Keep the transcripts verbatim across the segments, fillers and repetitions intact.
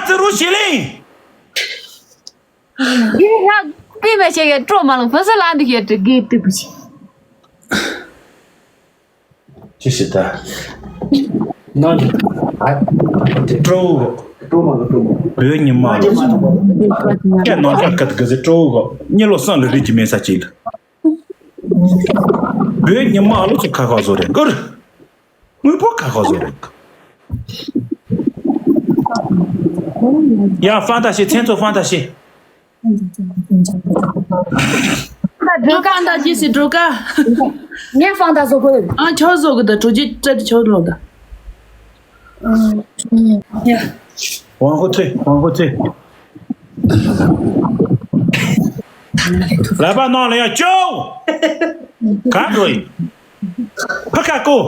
ཙི་རུ་ཞི་ལིང་། ཡིན་ཧ་པི་མ་ཤེས་ཡ་སྤྲོ་མ་ལང་ཕ་ས་ལ་འདི་ཡ་དྲི་གི་ཏི་པུ་ཤི། ཅི་ཞིག་ད། ནང་ཨ་ཏི་སྤྲོ་བོ། སྤྲོ་མ་ལ་སྤྲོ་མ། བོད་ཉི་མ་ལ་སྐད་ནང་ཁ་སྐད་གི་ཟེ་སྤྲོ་བོ་གཉིས་ལོ་སང་ལ་རིག་གི་མེད་ས་ཅིག་ལ། བོད་ཉི་མ་ལོ་ཚོ་ཁ་ཁ་བཟོ་རེད་གུར། དངོས་པོ་ཁ་ཁ་བཟོ་རེད། ཡ་ཧྥང་ཏ་ཤི་མཚན་ཚོ་ཧྥང་ཏ་ཤི། འགྲོ་ཀ་འདའ་ཅི་སི་འགྲོ་ཀ་ངས་ཧྥང་ཏ་བཟོ་དགོས། ཨ་ཆོག་བཟོ་གི་ད་གྲོ་ཅི་ཙེ་ཆོག་ལོ་ད། ཡ། ཝང་ཧོ་ཚེ་ཝང་ཧོ་ཚེ། ལ་པ་ནང་ལ་ཡ་ཅོ། ག་འགྲོ་ཡིན། ཕ་ཁ་ཀོ།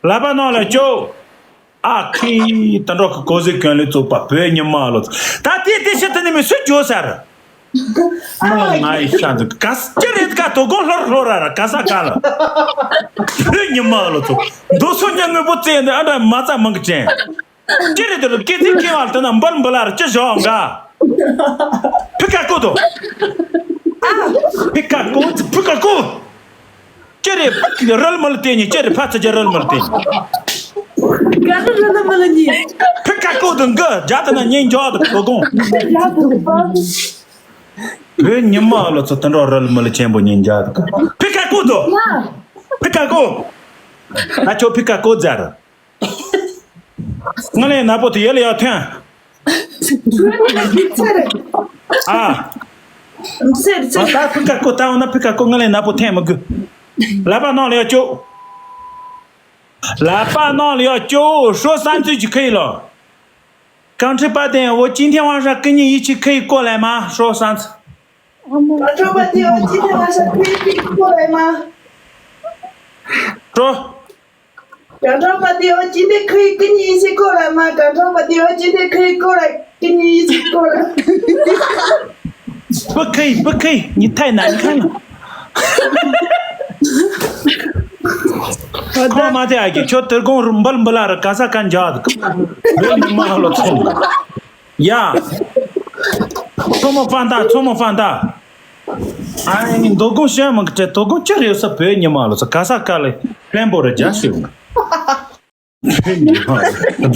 ལ་པ་ནང་ལ་ཅོ། ཨ་ཁི་ད་འགྲོ་གི་གོ་ཟི་གོན་ལི་བཙུགས་པ་བོད་ཉི་མ་ལོ། ད་དེ་དེ་ཤི་ད་ནི་མི་སུ་ཇོ་སར། མོ་ང་ཡི་ཤ་འདུག་ག་ས་ཅི་རེད་ག་དོ་དགོང་ལྷོར་ལྷོར་ར་ར་ག་ས་ག་ལ། བོད་ཉི་མ་ལོ་ཚོ། མདོ་སོ་ཉ་དངོས་པོ་བཙལ་ནས་ཨ་འདྲ་མ་རྩ་མང་གི་ཅན། ཅི་རེད་དེ་ལ་སྐད་ཚིག་ཁེ་བ་ལ་དེ་ན་འབལ་འབལ་ལ་ར་ཅི་བཞག་འོང་ག་ཕི་ཀ་ཀོ་དོ། ཕི་ཀ་ཀོ་ཕི་ཀ་ཀོ། ཅི་རེད་རལ་མལ་དེ་ཉིད་ཅི་རེད་ཕ་ཚ་ཅི་རལ་མལ་དེ་ཉིད། ག་རེ་རལ་མལ་ཉིད། ཕི་ཀ་ཀོ་དང་གི་རྒྱ་དེ་ན་ཉིན་འཇོག་དང་གོ་གོང་། བོད་ཉི་མ་ལོ་ཚོ་དུད་འགྲོ་རལ་མལ་ཆེན་པོ་ཉིན་འཇོག་དང་ཕི་ཀ་ཀོ་དོ། ཕི་ཀ་ཀོ། ཨ་ཆོ་ཕི་ཀ་ཀོ་ཛར། ང་ལས་ན་པོ་དེ་ཡེ་ལ་ཡ་ཐོན། ཨ། ཨ་ད་ཕི་ཀ་ཀོ་ད་འོ་ན་ཕི་ཀ་ཀོ་ང་ལས་ན་པོ་ཐེན་མི་དགོས། ལ་པ་ནང་ལ་ཡ་ཅོ། ལ་པ་ནང་ལ་ཡ་ཅོ་ཧྲོ་བསམ་ཚུལ་གྱི་ཁ་ཡི་ལོ། གང་ཁྲི་པ་དེ་འོ་ཅིན་ཐེ་ཝང་ཧྲ་ཀི་ཉི་ཡི་ཆི་ཁ་ཡི་ཀོ་ལ་མ་ཧྲོ་བསམ་ཚུལ། གང་ཁྲི་པ་དེ་འོ་ཅིན་ཐེ་ཝང་ཧྲ་ཀི་ཉི་ཡི་ཆི་ཀོ་ལ་མ། ཧྲོ། གང་ཁྲོམ་པ་དེའོ་ཅི་འདྲའི་ཁོའི་ཀི་ཉིས་སི་ཀོ་ལ་མ་གང་ཁྲོམ་པ་དེའོ་ཅི་འདྲའི་ཁོའི་ཀོ་ལ་ཀི་ཉིས་སི་ཀོ་ལ། 不可以，不可以，你太难看了。 ཁོང་མ་དེ་ཨ་ཀྱི་ཁྱོད་དེར་དགོང་རུ་འབལ་འབལ་ལ་ར་ག་ས་ག་འཇག་འདུག་བོད་མི་མང་ལོ་ཚོང་ཡ། མཚོ་མོ་ཧྥང་ཏ། མཚོ་མོ་ཧྥང་ཏ། ཨ་ནི་མདོ་དགོང་ཤན་མང་གི་དྲེ་དོ་དགོང་ཅི་རེད་ས་བོད་ཉི་མ་ལོ་ས་ག་ས་ག་ལེ་བླན་པོ་རེ་རྒྱ་ཤོད་ང་། བོད་ཉི་མ་ལོ་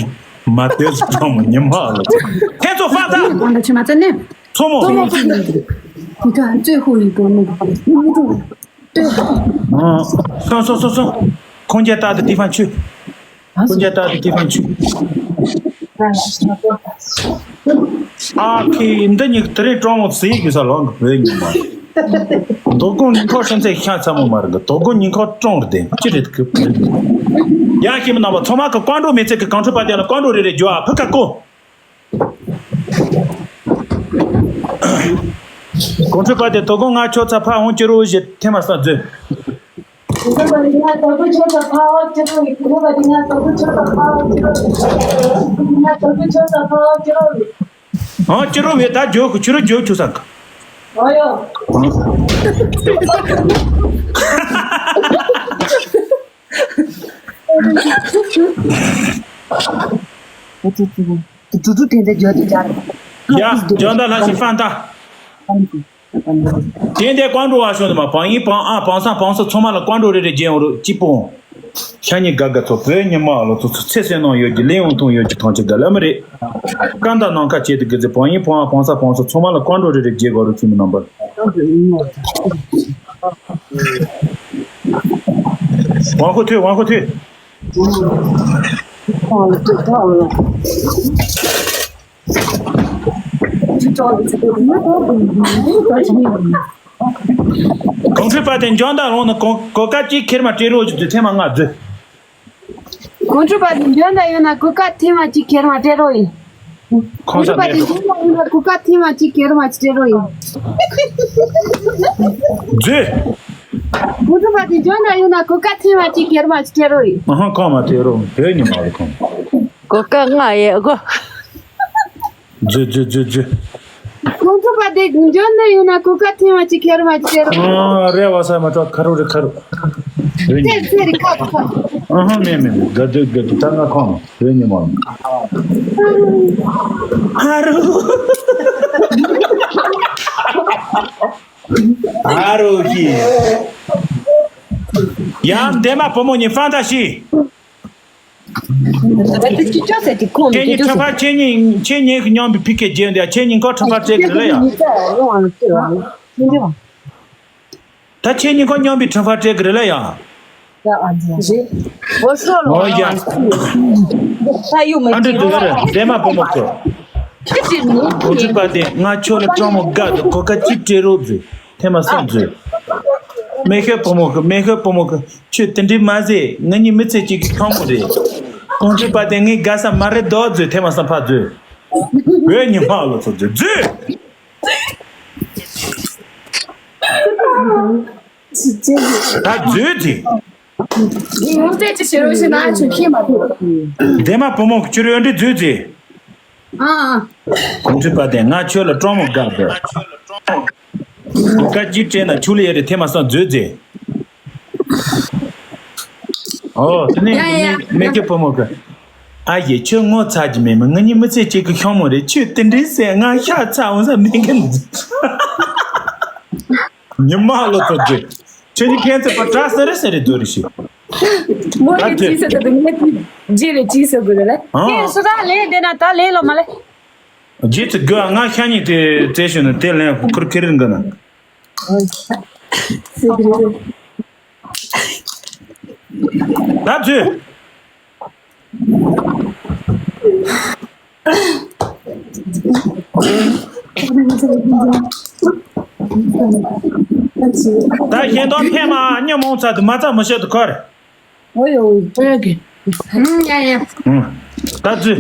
མ་དེ་སུ་གྲོང་མོ་ཉི་མ་ལོ་ས་ཁྱེད་ཚོ་ཧྥང་ཏ། ཁོང་ད་ཆུ་མ་ཚ་ནེ། མཚོ་མོ། མཚོ་མོ་ཧྥང་ཏ་འདི་ག་ཙོས་ཧུ་ཡི་དོ་མོ་མི་དུ། སོང་སོང་སོང་སོང་། ཁོང་རྒྱལ་རྟག་ཏུ་ཏི་ཕན་ཆུ། ཁོང་རྒྱལ་རྟག་ཏུ་ཏི་ཕན་ཆུ། ཨ་ཁི་འདི་གཉིས་དེ་རིང་གྲོང་བ་ཟིག་གི་ས་ལོང་གི་བོད་ཉི་མ། དོ་དགོང་ཉིན་ཁོག་སོང་ཚེ་ཤ་ཚ་མོ་མ་རེད་འདི་དོ་དགོང་ཉིན་ཁོག་གྲོང་རེད་དེ་ཅི་རེད་གི་བོད་ཉི་མ། ཡ་ཁྱིམ་རྣམ་པ་ཚང་མ་གི་ཀོང་ཀྲོ་མི་ཚེ་གི་གང་ཁྲོ་པ་དེ་ལ་ཀོང་ཀྲོ་རེ་རེ་རྒྱུ་ཨ་ཕི་ཁ་ཀོ། གོང་ཁྲོ་པ་དེ་དོ་དགོང་ང་ཁྱོད་ཚ་ཕ་ཧོང་ཅི་རོ་ཞེས་ཐེ་མ་ས་མཛོད། ཧོང་ཅི་རོ་བས་ད་ཇོ་ཁུ་ཆུ་རོ་ཇོ་ཆུ་སང་། ཏུ་ཏུ་དེ་འདྲ་བརྗོད་དེ་འདྲ། ཡ་ཇོ་འདྲ་ལྷ་ཞིག་ཧྥང་ཏ། དེ་འདྲའི་ཀོང་ཀྲོ་བ་ཤོད་དུ་མ་བང་ཡིན་བང་ཨ་བང་སང་བང་སོ་ཚང་མ་ལ་ཀོང་ཀྲོ་རེ་རེ་རྒྱན་འོ་རུ་གཅིག་པོ། ཤ་ཉེ་དགའ་དགའ་ཚོ་བོད་ཉི་མ་ལོ་ཚོ་ཚོ་ཚེ་སེ་ནང་ཡོད་ཀྱི་ལེན་འོང་ཐུང་ཡོད་ཀྱི་ཐང་ཆེ་དགའ་ལ་མི་རེད། ཀ་འདའ་ནང་ཁ་བྱེད་དུ་དགའ་ཚེ་བང་ཡིན་བང་ཨ་བང་སང་བང་སོ་ཚང་མ་ལ་ཀོང་ཀྲོ་རེ་རེ་རྒྱན་འོ་རུ་ཁྱིམ་མི་རྣམ་པ། ཝང་ཧོ་ཐུ་ཝང་ཧོ་ཐུ། གོང་ཁྲི་པ་དེ་འཇོན་དང་ལོང་ན་གོ་གོ་སྐབས་གཅིག་ཁྱེར་མ་སྤྲད་རོགས་ཞུ་དུས་ཐེངས་མ་ལྔ་བརྫུས། གོང་ཁྲི་པ་དེ་འཇོན་དང་ཡོད་ན་གོ་སྐབས་ཐེངས་མ་གཅིག་ཁྱེར་མ་སྤྲད་རོགས་ཡིན། གོང་ས་གོང་ཁྲི་པ་དེ་འཇོན་དང་ཡོད་ན་གོ་སྐབས་ཐེངས་མ་གཅིག་ཁྱེར་མ་གཅིག་སྤྲད་རོགས་ཡིན། བརྫུས། གོང་ཁྲི་པ་དེ་འཇོན་དང་ཡོད་ན་གོ་སྐབས་ཐེངས་མ་གཅིག་ཁྱེར་མ་གཅིག་སྤྲད་རོགས་ཡིན། ཨ་ཧང་ཁོང་མ་ཐེ་རོ་བོད་ཉི་མ་རེད་ཁོང་། གོ་སྐབས་ལྔ་ཡོད་གོ། རྫུས་རྫུས་རྫུས་རྫུས། ཁོང་ཚོ་པ་དེ་འཇོན་ནི་ཡོད་ན་གོ་སྐབས་ཐེངས་མ་གཅིག་ཁྱེར་མ་གཅིག་ཁྱེར། ཨ་རེ་བ་ས་མ་ཏོག་ཁ་རུ་རེ་ཁ་རུ། རེ་ཉི། ཚེ་རེ་ཁ་ཁ། ཨ་ཧ་མེ་མེ་མེ་དགའ་སྡོད་དགའ་སྡོད། ད་ང་ཁོང་རེ་ཉི་མ། ཨ་རུ། ཨ་རུ་ཧི། ཡང་འདས་མ་བུ་མོ་ཉི་ཧྥང་ད་ཤི། ཁྱེད་གཉིས་ཁྲ་ཁ་ཁྱེད་གཉིས་ཁྱེད་གཉིས་ཀྱི་མཉམ་པའི་ཕི་ཁེ་རྒྱན་འདི་ཁྱེད་གཉིས་ཀ་ཁྲ་ཁ་སྤྲད་གི་རེད་ལ་ཡ། ད་ཁྱེད་གཉིས་ཀ་མཉམ་པའི་ཁྲ་ཁ་སྤྲད་གི་རེད་ལ་ཡ། ཨོ་ཡ། ཨ་འདྲ་འདུག་རེད་འདས་མ་བུ་མོ་ཁོ། གོ་ཁྲི་པ་དེ་ང་ཁྱོད་ལ་སྤྲང་མོ་དགའ་འདུག་གོ་ཁ་ཅིག་སྤྲད་རོགས་མཛོད། ཐེ་མ་སང་མཛོད། མེ་ཤོད་བུ་མོ་གི་མེ་ཤོད་བུ་མོ་གི་ཁྱོད་དེ་འདྲའི་མ་ཟེར། ང་གཉིས་མི་ཚེ་གཅིག་གི་ཁྱོད་མོ་རེད། གོང་ཁྲི་པ་དེ་ངའི་དགའ་ས་མ་རེད་དོ་མཛོད། ཐེ་མ་སང་ཕ་མཛོད། བོད་ཉི་མ་ལོ་ཚོ་མཛོད་མཛོད། ད་མཛོད་ཅིག་ངོ་སྤྲོད་ཅིག་བྱེད་རོགས་ཞེ་ན་ཆུ་ཁྱི་མ་ཐུབ། འདས་མ་བུ་མོ་གི་ཁྱོད་རེ་འདྲི་མཛོད་ཅིག་ཨ་ཨ། གོང་ཁྲི་པ་དེ་ང་ཁྱོད་ལ་སྤྲང་མོ་དགའ་འདོད། གོ་སྐབས་གཅིག་སྤྲད་ན་ཆུ་ལ་ཡ་རེ་ཐེ་མ་སང་མཛོད་ཟེར། ཨོ་དེ་ནས་ཡ་ཡ་ཡ། མེ་མེ་ཁྱོད་བུ་མོ་གི། ཨ་ཡེ་ཁྱོད་ངོ་ཚ་གི་མེད་མ། ང་གཉིས་མི་ཚེ་གཅིག་གི་ཤོང་མོ་རེད། ཁྱོད་དེ་འདྲའི་ཟེར་ང་ཤ་ཚ་འོང་ས་མེད་གི། ཉི་མ་ལོ་ཚོ་རྒྱུ། ཁྱོད་ཀྱི་ཁྱེད་ཚེ་པ་དྲག་ས་རེད་ས་རེད་རྫོ་རེད་ཤི། མོ་ཡི་ད་ཅི་ཟེར་ད་དུང་ངས་ཅི་རེད་ཅི་ཟེར་དགོས་རེད་ལེ། ཨ། ངས་སུ་ད་ལེ་དེ་ན་ད་ལེ་ལོ་མ་ལེ། རྗེས་ཚེ་དགོས་ང་ཤ་ཉིད་དེ་བཙལ་ཞུ་ན་དེ་ལེན་ཁུར་ཁེ་རིན་གི་ན། ད་ཚུ། ད་ཞེ་དོ་ཕེ་མ་ཉོ་མོང་ཚ་དུ་མ་ཚ་མི་ཤེས་དུ་ཁར། ཨོ་ཡོ་ཨོ་ཡོ་གི། ཡ་ཡ། ད་ཚུ།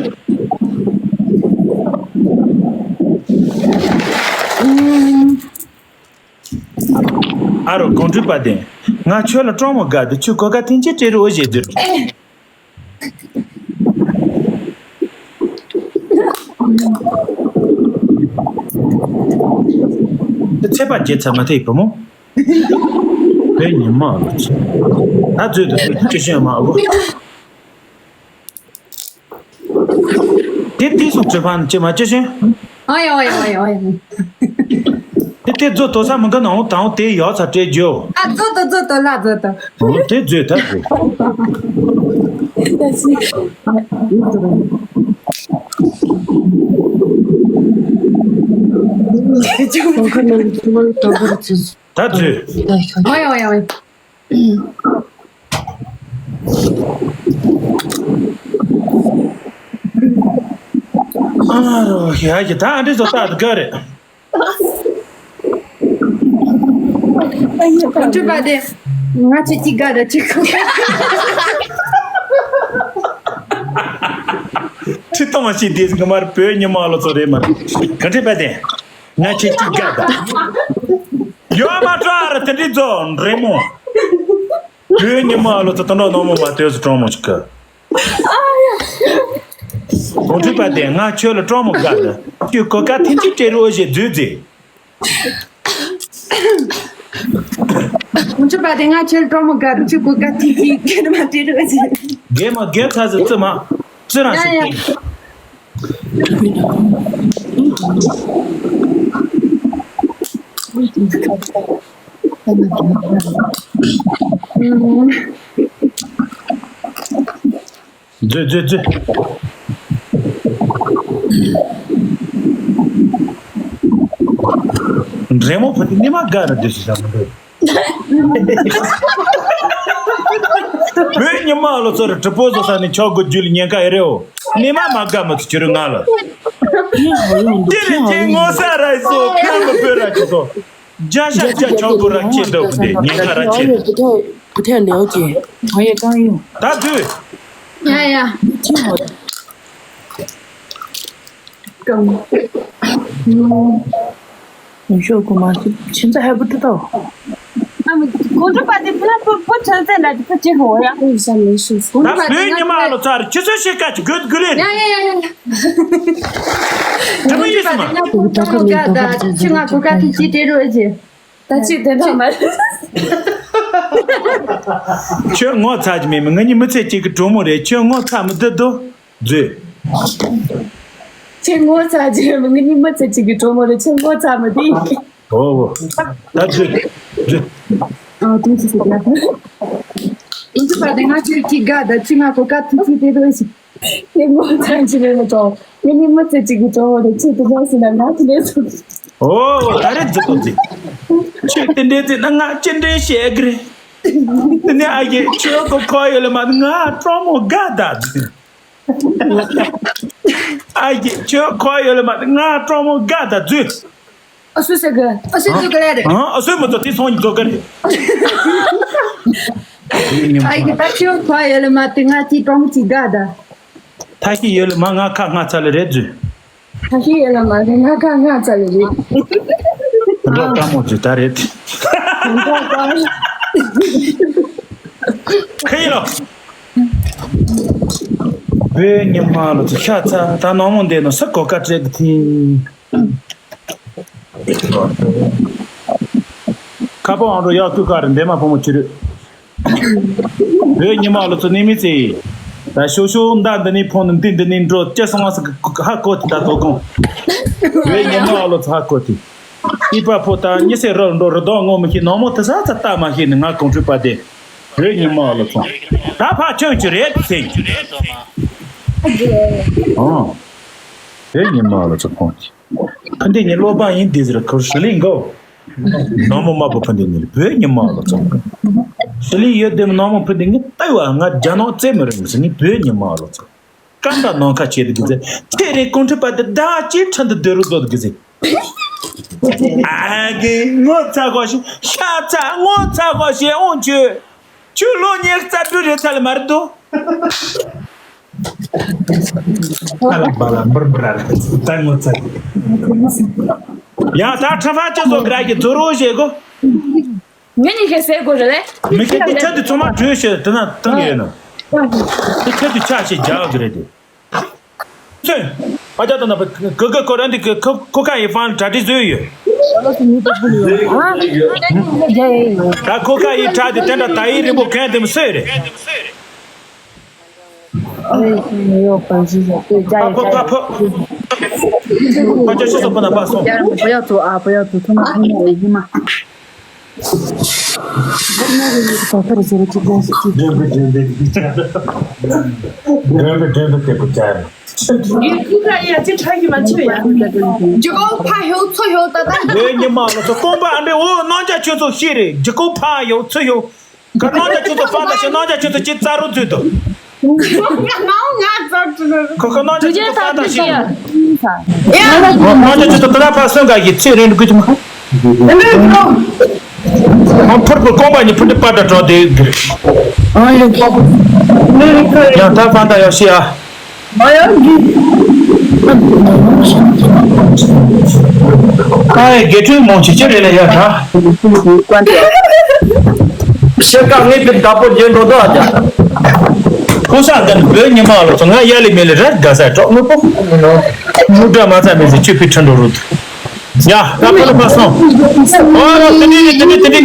ཨ་རོ་གོང་ཁྲུས་པ་དེ། ང་ཁྱོད་ལ་སྤྲང་མོ་དགའ་འདུག་ཁྱོད་གོ་སྐབས་ཐེངས་གཅིག་སྤྲད་རོགས་ཞེས་ཟེར། ཚེ་པ་རྒྱལ་ཚ་མ་ཐེག་བུ་མོ། བོད་ཉི་མ་ལོ་ཚོ། ད་ཚོད་དུ་ཅི་ཤོད་མ་བུ། དེ་དེ་སུ་ཅི་ཕན་ཅི་མ་ཅི་ཤེས། ཨོ་ཡ་ཨོ་ཡ་ཨོ་ཡ་ཨོ་ཡ། དེ་དེ་ཛོ་དོ་ས་མི་འགའ་ནའོ་དང་དེ་ཡོ་ཚ་སྤྲད་རྒྱུ། ཨ་ཛོ་དོ་ཛོ་དོ་ལ་ཛོ་དོ། ཨོ་དེ་ཛོ་ད་ཛོ། ད་ཛོ། ཨོ་ཡ་ཨོ་ཡ་ཨོ་ཡ། ཨ་རོ་ཡ་ཡ་ད་ཨ་འདྲི་ཚོ་ད་དགའ་རེད། གོང་ཁྲུས་པ་དེ། ང་ཆེ་གཅིག་དགའ་རེད་ཅིག་ཁྲི་སྟོང་མ་ཞིག་འདི་ང་མར་བོད་ཉི་མ་ལོ་ཚོ་རེད་མ། གོང་ཁྲུས་པ་དེ། ང་ཆེ་གཅིག་དགའ་ད། ཡོད་མ་ཀྲ་ར་དེ་འདྲི་ཚོ་འདྲེ་མོ། བོད་ཉི་མ་ལོ་ཚོ་དོན་དག་ནོར་མོ་མ་ལྟོས་སུ་གྲོང་མོ་ཞིག་གི། གོང་ཁྲུས་པ་དེ་ང་ཁྱོད་ལ་སྤྲང་མོ་དགའ་ལ་ཁྱོད་གོ་སྐབས་ཐེངས་གཅིག་སྤྲད་རོགས་ཞེས་མཛོད་ཟེར། གོང་ཁྲུས་པ་དེ་ང་ཁྱོད་ལ་སྤྲང་མོ་དགའ་ལ་ཁྱོད་གོ་སྐབས་ཐེངས་གཅིག་སྤྲད་མ་སྤྲད་རོགས་ཞེས། རྒན་མ་རྒན་ཚ་ཟེར་ཙི་མ་ཙི་རང་ཞིག་ཡ་ཡ། སྟེང་། མཛོད་མཛོད་མཛོད། འདྲེ་མོ་བུ་དེ་ཉི་མ་དགའ་རུ་འདུག་ཞིག་བྱ་མི་འདུག་བོད་ཉི་མ་ལོ་ཚོར་གྲི་པོ་བཟོ་ས་ནས་ཆོག་དགོས་རྒྱུ་ལ་ཉེན་ཁ་ཡི་རེའོ། ཉི་མ་མ་དགའ་མི་ཚོ་ཁྱོད་རང་ང་ལ། དེ་ལས་ཁྱེད་ངོ་ས་ར་ཡི་སོ་ཁ་ལ་བོད་ར་ཅི་སོ། རྒྱ་ཤ་རྒྱ་ཆོག་གོ་ར་ཆེ་འདུག་དེ་ཉེན་ཁ་ར་ཆེ་འདུག་བུ་ཐེ་ལེའོ་ཀྱེ། ང་ཡི་ཀང་ཡོང་། ད་དུས། ཡ་ཡ། ཀང་། ཡོང་ཤོག་གོ་མ་ཁྱིམ་ཚ་ཧེ་བུ་ཏི་ཏོ། ཨ་མ་གོང་ཁྲོ་པ་དེ་ཕུ་ལ་ཕུ་ཕུ་ཚོད་ཚད་འདྲ་ཅིག་ཕུ་ཅིག་ཧོ་ཡ། ཨུ་ས་མི་ཤེས་སོ། ད་བོད་ཉི་མ་ལོ་ཚར་ཁྱེད་ཚོས་ཤེས་ཀ་ཅིག་དགོས་དགོས་རེད། ཡ་ཡ་ཡ་ཡ། དྲི་མ་ཡིན་སོང་ང་། ད་ཁྱི་ང་གོ་ཀ་ཐི་ཅི་ཏེ་རོ་ཅི། ད་ཅི་དེ་འདྲ་མ་རེད། ཁྱོད་ངོ་ཚ་གི་མེད་མི་ང་གཉིས་མི་ཚེ་གཅིག་གི་གྲོགས་མོ་རེད། ཁྱོད་ངོ་ཚ་མི་འདུག་དོ། མཛོད། ཁྱེད་ངོ་ཚ་རྒྱུ་ཡོད་མི་ངའི་མི་ཚེ་གཅིག་གི་གྲོགས་མོ་རེད། ཁྱེད་ངོ་ཚ་མི་དེ། ཨོ། ད་མཛོད། མཛོད། ཨ་དུང་ཅི་ཟེར་ན། དུང་ཅི་པ་དེ་ང་ཁྱོད་ཀྱི་དགའ་ད་ཅི་ང་གོ་ཀ་ཐུག་ཅི་དེ་དོ་ཞིག་ཁྱེད་ངོ་ཚ་རྒྱུ་མེད་མི་གྲོགས་ངའི་མི་ཚེ་གཅིག་གི་གྲོགས་མོ་རེད། ཁྱེད་དེ་འདྲ་ཟེར་ན་ང་ཅི་ལས་སོང་། ཨོ་ད་རེད་མཛོད་པོ་མཛོད། ཁྱོད་དེ་འདྲས་ཟེར་ན་ང་ཅི་འདྲས་བཤད་གི་རེད། དེ་ནས་ཨ་ཡེ་ཁྱོད་གོ་ཁོ་ཡོད་ལ་མ་ང་གྲོགས་མོ་དགའ་ད་མཛོད། ཨ་ཡེ་ཁྱོད་ཁོ་ཡོད་ལ་མ་ང་གྲོགས་མོ་དགའ་ད་མཛོད། ཨ་སུ་ཟེར་གི། ཨ་སུ་ཟེར་གི་ལས་རེད། ཨ་སུ་མི་ཚོ་དེ་སོང་ཉིན་ཚོ་གི་རེད། ཨ་ཡེ་ད་ཁྱོད་ཁོ་ཡོད་ལ་མ་དེ་ང་ཅི་གྲོགས་མོ་ཅི་དགའ་ད། ཐ་ཤི་ཡོད་ལ་མ་ང་ཁ་ང་ཚ་ལ་རེད་མཛོད། ཐ་ཤི་ཡོད་ལ་མ་ང་ཁ་ང་ཚ་ལ་རེད། འགྲོ་དཀའ་མོ་ཅིག་ད་རེད། ཁ་ཡིན་ལོ། བོད་ཉི་མ་ལོ་ཚོ་ཤ་ཚ་ད་ནང་མོ་འདས་ནོ་ས་གོ་ཀ་བྲེག་གི་ཐིན། ཁ་པོ་ཨང་རོ་ཡག་ཀུ་ཀ་རེ་འདས་མ་ཕོ་མོ་ཆུ་རུ། བོད་ཉི་མ་ལོ་ཚོ་ནི་མི་ཚེ་ཡིན། ད་ཤོ་ཤོ་མདའ་འདི་ནི་ཕོ་ནི་འདི་འདི་ནི་འགྲོ་ཅེ་སོང་ང་ས་ཧ་གོ་ཏི་ད་དོ་གོང་། བོད་ཉི་མ་ལོ་ཚོ་ཧ་གོ་ཏི། ཨི་པ་ཕོ་ད་ཉི་སེ་རོ་འགྲོ་རི་དོག་ངོ་མི་ཤེས་ནོ་མོ་དི་ས་ཚ་ལྟ་མ་ཤེས་ནི་ང་གོང་ཁྲུས་པ་དེ། བོད་ཉི་མ་ལོ་ཚོ། ད་ཕ་ཆོས་ཀྱི་རེད་ཟེར་གྱི། ཨོ། བོད་ཉི་མ་ལོ་ཚོ་ཁོང་གི། ཕ་འདི་ཉི་སློབ་པ་ཡིན་དེ་ཟེར་ཁོ་ཧྲི་ལིང་གོ། ནོ་མོ་མ་པོ་ཕ་འདི་ཉི་བོད་ཉི་མ་ལོ་ཚོ། ཧྲི་ལིང་ཡོད་དེ་ནོ་མོ་ཕ་འདི་ངི་ལྟ་བ་ང་རྒྱ་ནག་རྩེ་མི་རིང་ཟེར་ནི་བོད་ཉི་མ་ལོ་ཚོ། ཀམ་པ་ནང་ཁ་བྱེད་དུ་གི་ཚེ་ཚེ་རེ་ཀུན་ཁྲི་པ་དེ་ཟླ་གཅིག་ཁྲི་འདི་སྡོད་རུ་སྡོད་གི་ཚེ། ཨ་གི་ངོ་ཚ་གོ་ཤི་ཤ་ཚ་ངོ་ཚ་གོ་ཤི་འོང་ཆུ་ཆུ་ལོ་ཉེར་རྩ་དྲུག་རེ་ཚ་ལ་མར་དུ། ཨ་ལ་བ་ལ་འབར་འབར་ར་ད་ངོ་ཚ་གི། ཡང་ད་ཁྲ་ཕ་ཅི་ཚོ་ག་ར་གི་ཚོ་རོ་ཞེ་གོ། ངེད་གཉིས་ཀྱི་ཟས་གོ་རེད། མི་ཁྱེད་དེ་ཆ་དེ་ཚོ་མ་བྲོས་ཤེས་དེ་ན་བཏང་ཡོད་ན། དེ་ཆ་དེ་ཆ་ཞེས་རྒྱག་གི་རེད་དེ། ཚོས། ཨ་ཅག་དང་ན་བ་ག་ག་གོ་ར་འདི་ག་ཁོ་ཁོ་ཁ་ཡི་ཕང་གྲ་སྒྲིག་བཟོས་ཡོད། ད་ཁོ་ཁ་ཡི་གྲ་དེ་དེ་འདྲ་ད་ཡི་རིང་པོ་གན་དེ་མི་སོས་རེད། ཨ་ཕོ་ཨ་ཕོ། ཨ་ཅག་ཤི་སོ་པ་ན་པ་སོང་། 不要走啊，不要走，他们很远的嘛。 རྒྱུ་གོ་ཕ་ཧེའུ་ཚོ་ཧེའུ་ད་ད། ངའི་ཉི་མ་ལོ་ཚོ་རྐང་པ་ཨ་འདྲེ་འོ་གནང་རྒྱ་ཁྱོད་ཚོ་ཤེས་རེད། རྒྱུ་གོ་ཕ་ཧེའུ་ཚོ་ཧེའུ། ག་གནང་རྒྱ་ཁྱོད་ཚོ་ཕ་ད་ཤེས་གནང་རྒྱ་ཁྱོད་ཚོ་ཅི་རྩ་རུ་འཛུལ་དོ། ཁོ་ཁོ་གནང་རྒྱ་ཁྱོད་ཚོ་ཕ་ད་ཤེས། གནང་རྒྱ་ཁྱོད་ཚོ་ད་ད་ཕ་སོན་ག་གི་ཚེ་རིང་འདུག་གི་མ། ཨ་ཕུར་པུར་རྐང་པ་གཉིས་ཕུར་ཏི་པ་ད་དྲག་དེ་གི། ཡང་ད་ཕ་ད་ཡག་ཤེས་ཨ། ཨ་ཡེ་དགེ་ཕྲུག་མང་ཆེ་ཆེ་རེད་ལ་ཡ་ད། ཤེས་ཀ་ངེས་པའི་བདག་པོ་རྒྱན་འགྲོ་དོ་ཨ་ཅག་ཁོ་ས་འདི་ནི་བོད་ཉི་མ་ལོ་ཚོ་ང་ཡ་ལི་མེ་ལི་ར་དགའ་ས་གྲོགས་དངོས་པོ། མུ་དྲ་མ་ཚ་མེ་ཟི་ཆུ་ཕི་ཁྲི་འགྲོ་རུ། ཡ་ད་ཕ་ལ་ཕ་སོང་། ཨོ་རོ་དེ་འདྲི་དེ་འདྲི་དེ་འདྲི།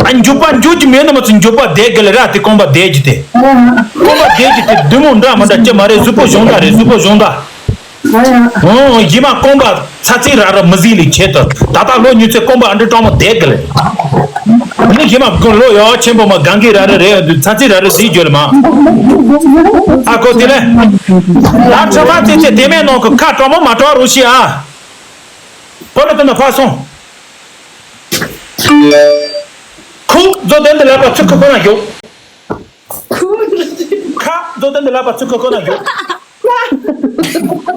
ཨ་འཇུག་པ་འཇུག་གི་མེད་ན་མ་ཚུ་འཇུག་པ་བསྡད་གི་ལ་ར་དེ་རྐང་པ་བསྡད་ཀྱི་དེ། རྐང་པ་བསྡད་ཀྱི་དེ་བདུད་མོ་འདྲ་མ་འདྲ་ཅི་མ་རེད། གཟུགས་པོ་གཞོང་ད་རེད། གཟུགས་པོ་གཞོང་ད། ཨོ་ཡི་མ་རྐང་པ་ཚ་ཚིག་ར་ར་མི་གཟིགས་ལས་ཆེད་དུ་ད་ལྟ་ལོ་ཉི་ཚེ་རྐང་པ་ཨ་འདྲི་སྤྲང་མོ་བསྡད་གི་ལ། ནི་ཡི་མ་ལོ་ཡག་ཆེན་པོ་མ་གང་གི་ར་ར་རེད། ཚ་ཚིག་ར་ར་གཟིགས་རྒྱུ་ལ་མ། ཨ་ཁོ་དེ་ལས། ད་ཁྲ་མ་ཚེ་ཚེ་དེ་མེད་ནང་གི་ཁ་སྤྲང་མོ་མ་སྤྲང་རོགས་ཤིག་ཨ། ཕོ་ལོ་དེ་ན་ཕ་སོང་། ཁུ་རྫོ་དོན་དུ་ལབ་པ་ཚུར་ཁུ་ཁོ་ན་ཞོག་ཁ་རྫོ་དོན་དུ་ལབ་པ་ཚུར་ཁུ་ཁོ་ན་ཞོག་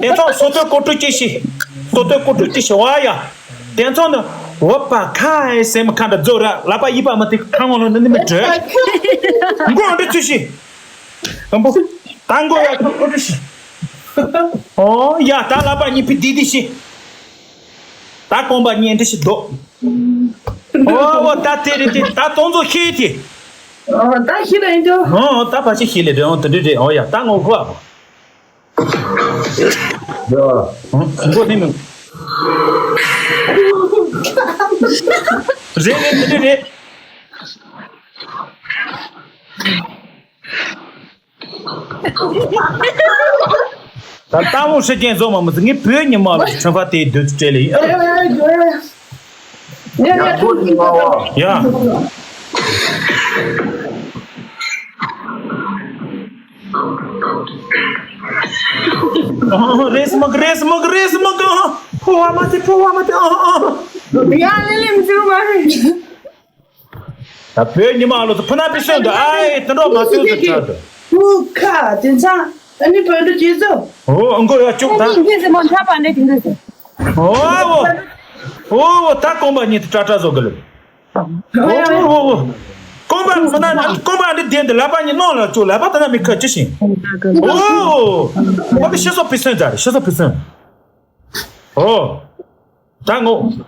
དེ་ཚོ་སོ་ཐོས་ཀོ་ཀྲུ་ཅི་ཤི། སོ་ཐོས་ཀོ་ཀྲུ་ཅི་ཤི་བ་ཡ། དེ་ཚོ་ནི་འོ་པ་ཁ་ཨེ་སེམས་ཁ་འདྲ་རྫོ་ར་ལབ་པ་ཡིབ་པ་མ་དེ་ཁ་ངོ་ལོ་ནི་ནི་མི་བྲོས། མགོ་འདྲི་ཚུལ་ཤི། ཨམ་བུ། ད་མགོ་ཡ་ཁ་ཀོ་ཀྲུ་ཤི། ཨོ་ཡ་ད་ལབ་པ་གཉིས་ཕི་དི་དི་ཤི། ད་རྐང་པ་གཉིས་འདྲི་ཤི་དོ། འོ་འོ་ད་དེ་རེད་དེ་ད་དོན་ཚོ་ཤེས་དེ། ཨོ་ད་ཤེས་ལ་ཡིན་དོ། ཨོ་ད་ཕ་ཤི་ཤི་ལེ་རེད། ཨོ་དེ་འདྲ་རེད། ཨོ་ཡ་ད་ངོ་གོ་ཨ། ཡ། ཨོ་མགོ་ནི་མི། རེད་རེད་དེ་འདྲ་རེད། ད་ལྟ་བོ་ཧྲི་ཅན་བཟོ་མ་མི་ཚེ་ངས་བོད་ཉི་མ་ལ་ཁྲོན་ཁ་དེའི་དུས་སུ་སྤྲད་ལེ་ཡིན། ཡ་ཡ་ཡ་ཡ། ཡ། ཨ་རེས་མག་རེས་མག་རེས་མག་ཕོ་བ་མ་དེ་ཕོ་བ་མ་དེ་ཨ་ཨ། ཡ་ལེ་ལེ་མི་ཚུགས་མ་རེད། ད་བོད་ཉི་མ་ལོ་ཚོ་ཕུ་ན་པི་སོན་དུ་ཨའི་དུ་འགྲོ་མ་སོན་དུ་ཁྲ་དུ། ཕུ་ཁ་དེ་ཚང་ཨ་ནི་བོད་འགྲོ་རྗེས་སུ། ཨོ་ཨང་གོ་ཡ་ཅུག་ད། ཨོ་ཨོ་ད་གོམ་པ་གཉིས་དུ་ཏྲ་ཏྲ་བཟོ་གི་ལ། ཨོ་ཨོ་ཨོ། གོམ་པ་མི་ན་གོམ་པ་འདི་བདེན་དུ་ལབ་པ་ཉིད་ནོར་ལ་ཅུག་ལབ་པ་དེ་ན་མི་ཁ་ཅི་ཞིང་། ཨོ་ཨོ། ཨོ་ཤི་སོ་པི་སོན་ད་རེད། ཤི་སོ་པི་སོན། ཨོ། ད་ངོ་།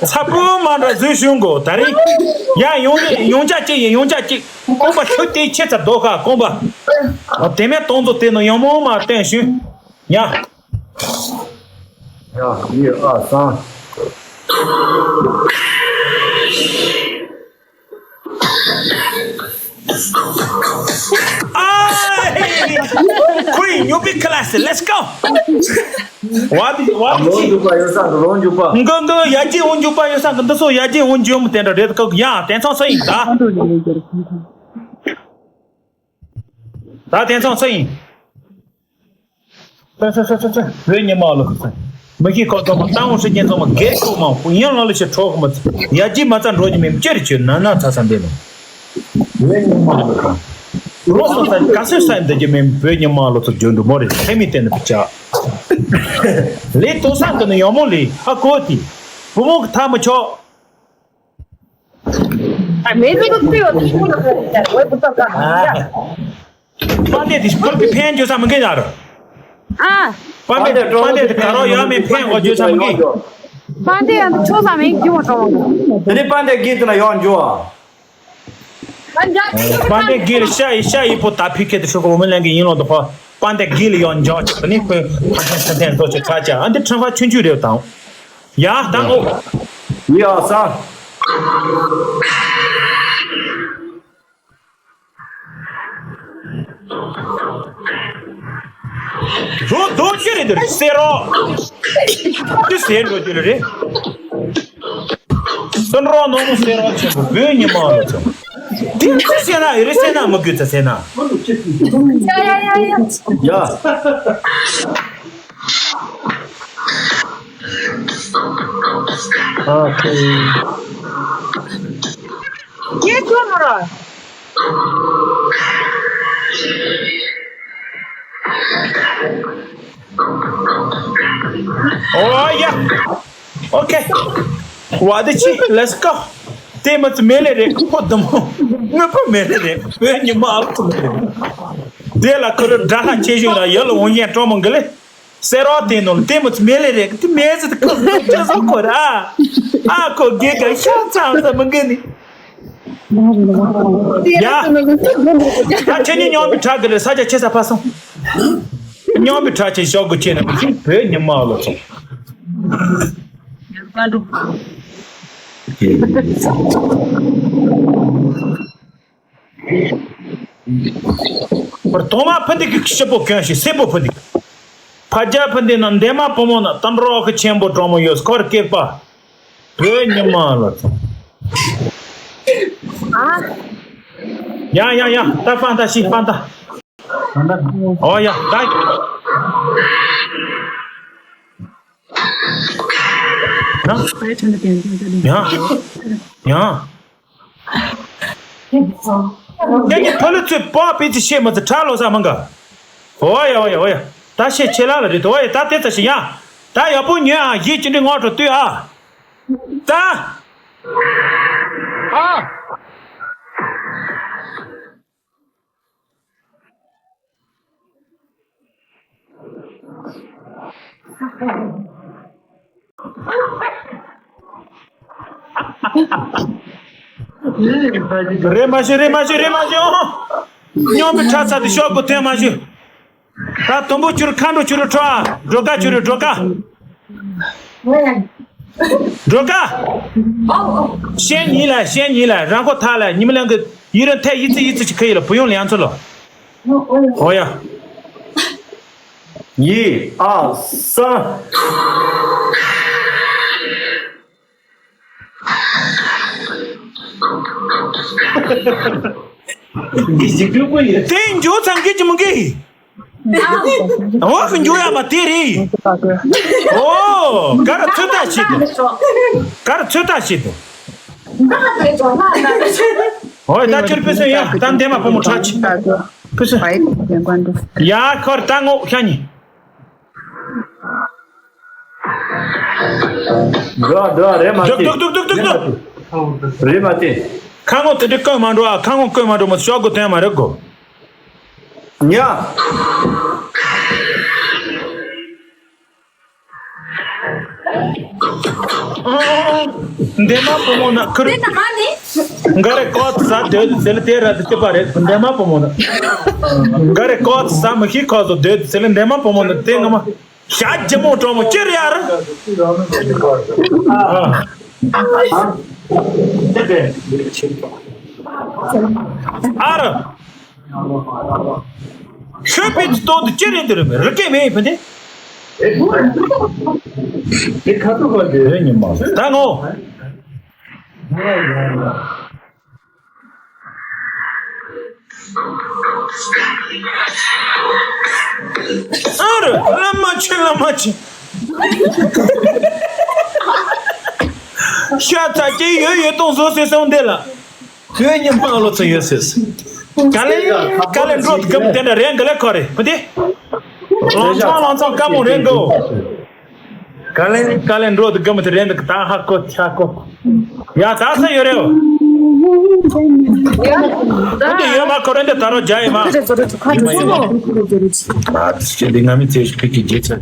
ཚ་པོ་མ་འདྲ་བཟོས་བྱུང་གོ་ད་རེས། ཡ་ཡོང་ཡོང་ཆ་གཅིག་ཡིན་ཡོང་ཆ་གཅིག་ཀོང་པ་ཁྱོད་དེ་ཁྱེད་ཚ་རྡོ་ཁ་ཀོང་པ། དེ་མེད་གཏོང་ཚོ་དེ་ནང་ཡང་མོ་མ་བསྟན་བྱུང་། ཡ། ཡ་ཡི་ཨ་སང་། ཨ། ཁོའི་ཉོ་པའི་ཁ་ལ་སི། Let's go། བ་དི་བ་དི་ལོ་ཅི། འཇུག་པ་ཡོད་ས་གི་ལོ་འཇུག་པ། འགོ་འགོ་ཡ་ཅི་འོང་འཇུག་པ་ཡོད་ས་གི་འདི་ཚོ་ཡ་ཅི་འོང་འཇུག་མི་དེ་འདྲ་རེད་ཀ་ཡ་དེ་ཚང་ས་ཡིན་ད། ད་དེ་ཚང་ས་ཡིན། ཚ་ཚ་ཚ་ཚ་ཚ། བོད་ཉི་མ་ལོ་ཚ། མི་ཤེས་ཁོ་ཚང་མ་ཏང་ཧོ་ཧྲི་ཅན་ཚང་མ་སྒེར་ཁོ་མང་པོ་ཡང་ལ་ལ་ཞིག་གྲོགས་མི་ཚ། ཡ་ཇི་མ་ཚ་འགྲོ་ཉི་མེམ་ཅེར་ཅེར་ན་ན་ཚ་ཚ་འདི་ལོ། བོད་ཉི་མ་ལོ་ཚ། རོ་སོ་ཚ་ག་སོ་ས་འདི་ཇི་མེམ་བོད་ཉི་མ་ལོ་ཚ་འཇོན་འདུག་མོ་རེ་ཁེ་མི་བསྟན་ན་བི་ཅག་ལས་དོ་ས་འདི་ནི་ཡང་མོ་ལས་ཧ་གོ་དེ། བུ་མོ་གི་ཐ་མི་ཆོག་མེ་ཏོག་ཏུ་ཡོད་ཁོ་ལ་ཁ་རི་ཅར་ཝེ་བུ་ཏོ་ཀ་ཨ། པ་ཏེ་དེ་ཁོར་གི་ཕན་བྱོས་ས་མི་འགན་ཡ་རོ། ཨ། པ་ཏེ་པ་ཏེ་དེ་ག་རོ་ཡ་མེ་ཕན་གོ་བྱོས་ས་མི་འགན། པ་ཏེ་ཡང་ཆོ་ས་མེ་རྒྱུ་མ་གྲོང་། དེ་ནི་པ་ཏེ་གི་དེ་ན་ཡང་འཇུ་ཨ། པ་ཏེ་གི་ལ་ཤ་ཡི་ཤ་ཡི་པོ་ད་ཕི་ཁེ་དེ་ཤོ་གོ་མི་ལེན་གི་ཡིན་ལོ་དོ་ཁོ། པ་ཏེ་གི་ལ་ཡང་འཇུ་ཨ་ཆོ་དེ་ནི་ཁོས་ཕ་ཐན་ས་ཐན་རྡོ་ཆེ་ཁ་ཆ་ཨ་འདི་ཁྲང་ཁ་ཆུན་ཆུ་རེ་དང་། ཡ་ད་ཨོ། ཡ་ས། རོ་རྡོ་རྗེ་རེད་འདིར་སེ་རོ། འདི་སེ་རོ་རྡོ་རྗེ་རེད། སུན་རོ་ནོ་མོ་སེ་རོ་ཆེན་པོ་བོད་ཉི་མ་ལ་ཚོ། འདི་འདི་སེ་ན་ཡི་རེ་སེ་ན་མི་དགོས་ཚ་སེ་ན། ཡ། ཨ་ཁེ། ཁྱེད་ཁྱོད་ནོ་ར། ཨོ་ཡ། ཨོ་ཁེ། བ་དི་ཆི། Let's go། དེ་མི་ཚེ་མེ་ལེ་རེད་ཁོ་དུ་མོ། དངོས་པོ་མེ་ལེ་རེད་བོད་ཉི་མ་ཨ་ལ་ཚོ་མེ་ལེ་རེད། དེ་ལ་ཁོ་རུ་དགྲ་ལྷ་ཆེ་ཞུང་ལ་ཡ་ལ་འོང་ཡན་སྤྲོ་མོ་འགི་ལེ། སེ་རོ་དེ་ནོར་དེ་མི་ཚེ་མེ་ལེ་རེད་དེ་མེ་ཚེ་དེ་ཁོ་ཚོ་ཁོ་ར། ཨ་ཁོ་དགེ་ག་ཤ་ཚང་ས་མི་འགི་ནི། ཡ། ད་ཁྱེད་གཉིས་སྙོམས་པའི་བྲག་གི་རེད་ས་ཆ་ཆེ་ས་ཕ་སོང་། སྙོམས་པའི་བྲག་ཆེ་ཤོག་གི་ཆེ་ན་མི་ཤེས་བོད་ཉི་མ་ལོ་ཚོ། པར་དོ་མ་ཕུ་འདི་གི་ཤི་པོ་གྱོན་ཞིག་སེ་པོ་ཕུ་འདི། ཕ་རྒྱ་ཕུ་འདི་ན་འདན་མ་བུ་མོ་ན་ཏམ་རོག་གི་ཆེན་པོ་གྲོགས་མོ་ཡོད་སྐོར་སྐེག་པ། བོད་ཉི་མ་ལ་ཚོ། ཡ་ཡ་ཡ་ད་ཕན་ད་ཤི་ཕན་ད། ཨོ་ཡ་ད། ཡ། ཡ། ཁྱེད་ཀྱི་ཕ་ལུ་ཚོས་པོ་པི་ཙི་ཤེས་མ་ཚི་ཁྲ་ལོ་ས་མང་ག་ཨོ་ཡ་ཨོ་ཡ་ཨོ་ཡ། ད་ཤེས་ཆེ་ལ་ལ་རེད་དོ་ཨོ་ཡ་ད་དེ་ཚ་ཤི་ཡ། ད་ཡག་པོ་ཉོས་ཨ་ཡིད་ཀྱི་འདི་ངོ་སྤྲོ་ལྟོས་ཨ། ད། ཨ། རེད་མ་ཤེས་རེད་མ་ཤེས་རེད་མ་ཤེས། སྙོམས་པའི་ཁྲག་ཚ་དེ་ཤོག་གུ་ཐོན་མ་ཤེས། ད་དུམ་བུ་ཁྱོད་ཁ་འགྲོ་ཁྱོད་ཁྲོ་ཨ། སྒྲོལ་དཀར་ཁྱོད་སྒྲོལ་དཀར། སྒྲོལ་དཀར། བཤད་ཉིན་ལ་བཤད་ཉིན་ལ་རང་ཁོ་ཐག་ལ་ཉི་མ་ལང་གི་ཡི་རང་ཐད་ཡི་ཙི་ཡི་ཙི་ཅི་ཁ་ཡི་ལ་བུ་ཡོང་ལ་ཡང་ཚོ་ལོ། ཨོ་ཡ། གཉིས། ཨ། གསུམ། དེ་འཇོག་ཚང་གི་ཅི་མི་གི། འོ་གི་འཇོག་ཡ་མ་དེ་རེད། ཨོ་ག་ར་ཚོད་ལྟ་བྱེད་དོ། ག་ར་ཚོད་ལྟ་བྱེད་དོ། འོ་ད་ཁྱོད་ཕེ་སོ་ཡ་ད་འདེམས་མ་བུ་མོ་ཁྲག་ཆེ། ཕེ་སོ། ཡ་ཁོར་ད་ངོ་ཤ་ཉི། འགྲོ་འགྲོ་རེད་མ་དེ། འདུག་འདུག་འདུག་འདུག་འདུག་རེད་མ་དེ། ཁ་ངོ་དེ་འདྲ་བསྐོན་མ་འགྲོ་ཨ། ཁ་ངོ་བསྐོན་མ་འགྲོ་མ་ཤོག་གོ་དོན་མ་རེད་གོ། ཉ། འདན་མ་བུ་མོ་ན་ཁུར། འགའ་རེ་ཀོ་ཙ་སྡོད་ཟེར་ལ་དེ་ར་དེ་ལྟ་བ་རེད། འདན་མ་བུ་མོ་ན། འགའ་རེ་ཀོ་ཙ་མི་ཤེས་ཁོ་ཚོ་སྡོད་ཟེར་ལ་འདན་མ་བུ་མོ་ན་དེ་ངོ་མ། ཞག་ཇི་མོ་གྲོགས་མོ་ཅི་རེད་ཨ་ར། ཨ་ར། ཤོད་པའི་ཏོག་ཏུ་ཅི་རེད་འདི་རེད་མེད་རི་སྐད་མེད་ཕན་ཏེ། དེ་ཁ་ཐུག་པ་དེ་རེད་ཉི་མ་ད་ངོ་། ཨ་རོ་བླ་མ་ཆེ་བླ་མ་ཆེ། ཤ་ཚ་སྐྱེས་ཡོད་ཡོད་གཏོང་བཟོ་ཟེར་སོང་འདི་ལ། བོད་ཉི་མ་ལོ་ཚོ་ཡོད་ཟེར། ག་ལེ་ག་ལེ་འགྲོ་དགམ་དེ་འདྲ་རེད་འགའ་ལེ་ཁོ་རེད་བུ་དེ། ལང་ཚང་ལང་ཚང་དཀའ་མོ་རེད་འགའ། ག་ལེ་ག་ལེ་འགྲོ་དུ་གམ་དུ་རེད་འདུག་ད་ཧ་གོ་ཆ་གོ། ཡ་ད་ས་ཡོད་རེད། འོ་དེ་ཡོད་མ་ཁོ་རེ་འདི་ད་རོ་རྒྱ་ཡི་མ། ཨ་ཅི་འདི་ང་མི་ཚེ་ཕི་ཀི་རྗེས་ཚར།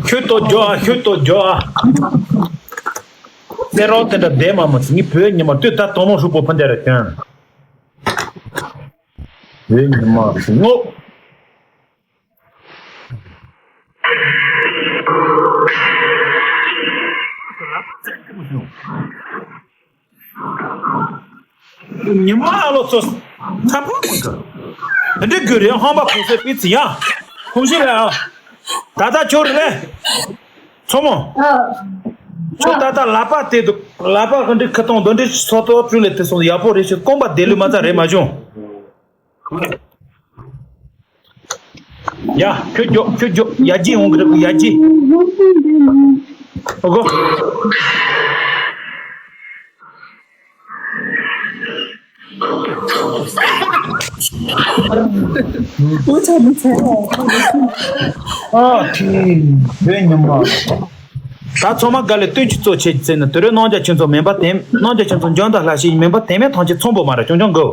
ཁྱོད་ཏོ་རྒྱོ་ཨ་ཁྱོད་ཏོ་རྒྱོ་ཨ། ནེ་རོགས་དེ་འདྲ་བསྡད་མ་མ་ཚི་ངི་བོད་ཉི་མ་ལྟོས་ད་དོ་མོ་ཧྲུག་པོ་ཕ་འདྲ་ར་ཀྱང་། བོད་ཉི་མ་ངོ་། ཉི་མ་ཨ་ལོ་ཚོ་ཚ་པོ་མི་འདུག་འདི་དགོས་རེད་ཧོན་པ་ཁོ་ཚོའི་པི་ཙི་ཡ་ཁོང་ཞིག་ལ་ཨ་ད་ལྟ་ཁྱོད་རེད་ལེ་མཚོ་མོ་ཁྱོད་ད་ལྟ་ལག་པ་དེ་འདུག་ལག་པ་ག་འདྲི་ཁ་ཏོང་འདི་འདྲི་སོ་ཏོ་བཅུ་ལས་དེ་སོང་ཡག་པོ་རེད་ཞེས་སྐོམ་པ་དེ་ལུས་མ་ཚ་རེད་མ་བྱུང་། ཡ། ཁྱོད་མགྱོགས་ཁྱོད་མགྱོགས་ཡར་རྒྱས་ཡོང་གི་རེད་ཡར་རྒྱས། ཨོ་གོ། ཨ་ཁི། བོད་ཉི་མ། ད་ཚང་མ་དགའ་ལས་སྟོན་ཆུ་གཙོ་ཆེ་ཟེར་ན་དུ་རེ་སྣང་རྒྱ་ཁྱོད་ཚོ་མེན་པ་དེམ་སྣང་རྒྱ་ཁྱོད་ཚོ་འཇོན་དང་ལྷ་ཤེས་མེན་པ་དེ་མེད་ཐང་ཆེ་ཚོང་པོ་མ་ར་ཅུང་ཅུང་གོ།